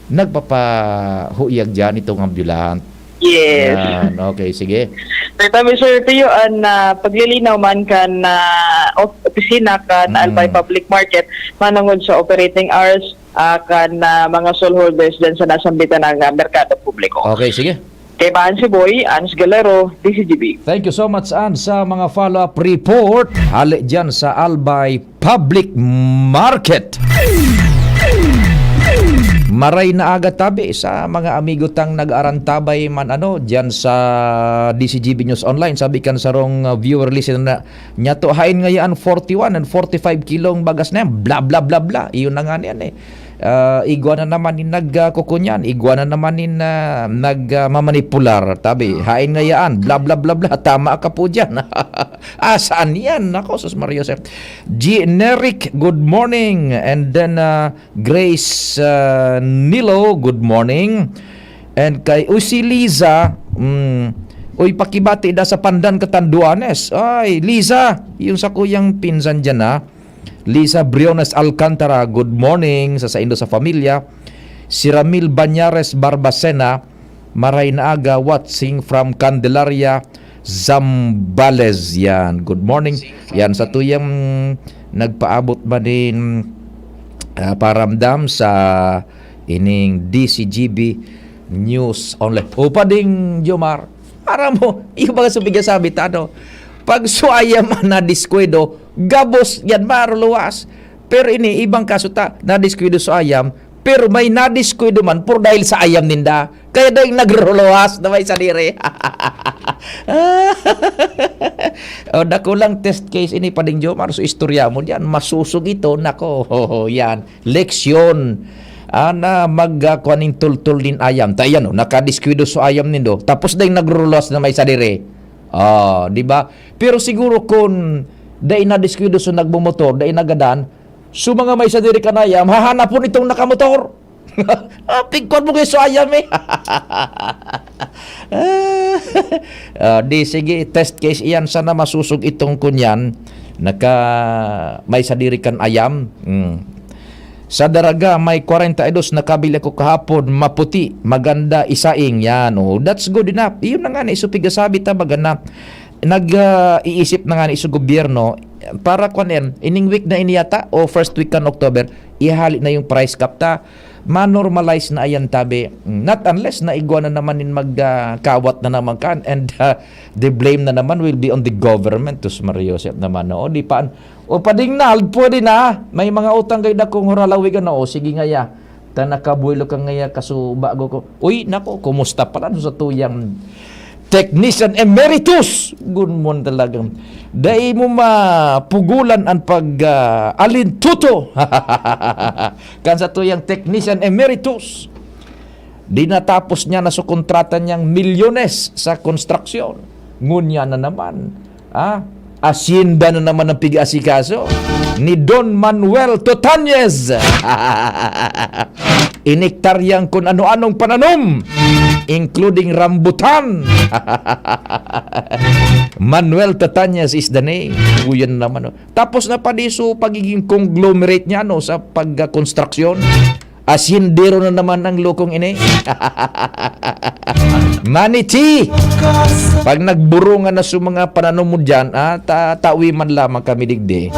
nagpapahuyag diyan itong ambulant. Yes. Yan. Okay, sige. Pero kami, Sir Pio, an, ah, paglilinaw man kan, ah, op-, opisina kan Mm. Albay Public Market, manungod sa operating hours, ah, kan, ah, mga stall holders dyan sa nasambitan ng, ah, merkado publiko. Okay, sige. Kay Bahan si Boy, Ans Galero, D C G B. Thank you so much, Ans, sa mga follow-up report. Hali dyan sa Albay Public Market. Maray na aga tabi sa mga amigo tang nag-arantabay man ano dyan sa D C G B News Online. Sabi kan sarong, uh, viewer listener na, "Nyato hain ngayaan forty-one and forty-five kilong bagas na yan. Bla, bla, bla, bla." Iyon na nga niyan eh. Ah, igwa na naman nin nag, ah, kukunyan. Igwa na naman nin, ah, nag, ah, mamanipular. Tabi, hain ngayaan. Bla, bla, bla, bla. Tama ka po dyan. Ah, saan yan? Nako, sus Maria Joseph. Generic, good morning. And then, ah, Grace, ah, Nilo, good morning. And kay, uy, si Liza, mm, uy, pakibati da sa Pandan, Catanduanes. Ay, Liza, yung sa kuyang pinsan dyan, ah. Liza Briones Alcantara, good morning sa saindo sa familia. Si Ramil Banyares Barbacena, maray na aga, watching from Candelaria, Zambales. Yan, good morning. Yan, sa tuyang nagpaabot ba din, ah, paramdam sa ining D C G B News Online. Upa ding, Jomar, aram mo, yung mga sumigasabi ta, ano, pag suayam na diskuido, gabos yan, maruluwas. Pero ini, ibang kaso ta, nadiskuido sa ayam, Pero may nadiskuido man por dahil sa ayam ninda. Kaya dai nagruluwas na may sadiri. O, dakulang test case ini, Pading Jomar. So, istorya mo diyan. Masusog ito. Nako, yan. Leksyon. Ah, na mag, ah, kuan ning tultol nin ayam. Ta yan, oh, nakadiskuido sa ayam nindo. Tapos dai nagruluwas na may sadiri. Ah, di ba? Pero siguro kung dai nadiskuido sa nagmumotor, dai nagadan, so mga may sadiri kan ayam, hahanapon itong nakamotor. Ah, pigkuan mo kayo sa ayam eh. Ah, di sige, test case iyan. Sana masusog itong kunyan. Naka, may sadiri kan ayam. Mm. Sa Daraga, may kwarenta y dos nakabili ako kahapon, maputi, maganda, isaing. Yan, oh, that's good enough. Iyon na nga na, iso pigasabi ta, baga na, nag, ah, iisip na nga na iso gobyerno, para kwan yan, ining week na ini yata, o first week kan October, ihali na yung price cap ta, ma-normalize na ayan tabi. Not unless na igwa na naman in mag, ah, kawat na naman kan, and, ah, the blame na naman will be on the government, tus Maria Joseph naman, no? O di pa, o Pading Nald, pwede na. May mga utang kayo dakong huralawig, ano? O sige nga ya. Ta nakabuelo ka nga ya, kaso bago ko. Uy, nako, kumusta pala no sa tuyang technician emeritus? Gunmon talagang. Dai mo mapugulan ang pag, ah, alintuto. Kan sa tuyang technician emeritus. Di natapos niya na su kontrata niyang milyones sa konstruksyon. Ngunya na naman, ah, asyenda na naman ang pig-aasikaso ni Don Manuel Totañez. Inektaryang kun ano-anong pananom, including rambutan. Manuel Totañez is the name. Uyan naman, oh. Tapos na pa di su pagiging conglomerate niya, no, sa pagkonstruksyon. Asyendero na naman ang lokong ini. Maniti! Pag nagburungan na su mga pananom mo dyan, ah, ta tawi man lamang kami digdi.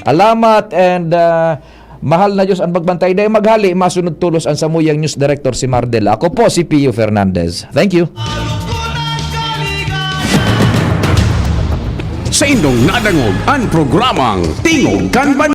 Alamat and, ah, mahal na Diyos ang magbantay. Dahil maghali, masunod tulos ang samuyang news director si Mardel. Ako po si Pio Fernandez. Thank you. Sa indong nadangog ang programang Tingog kan Banwa.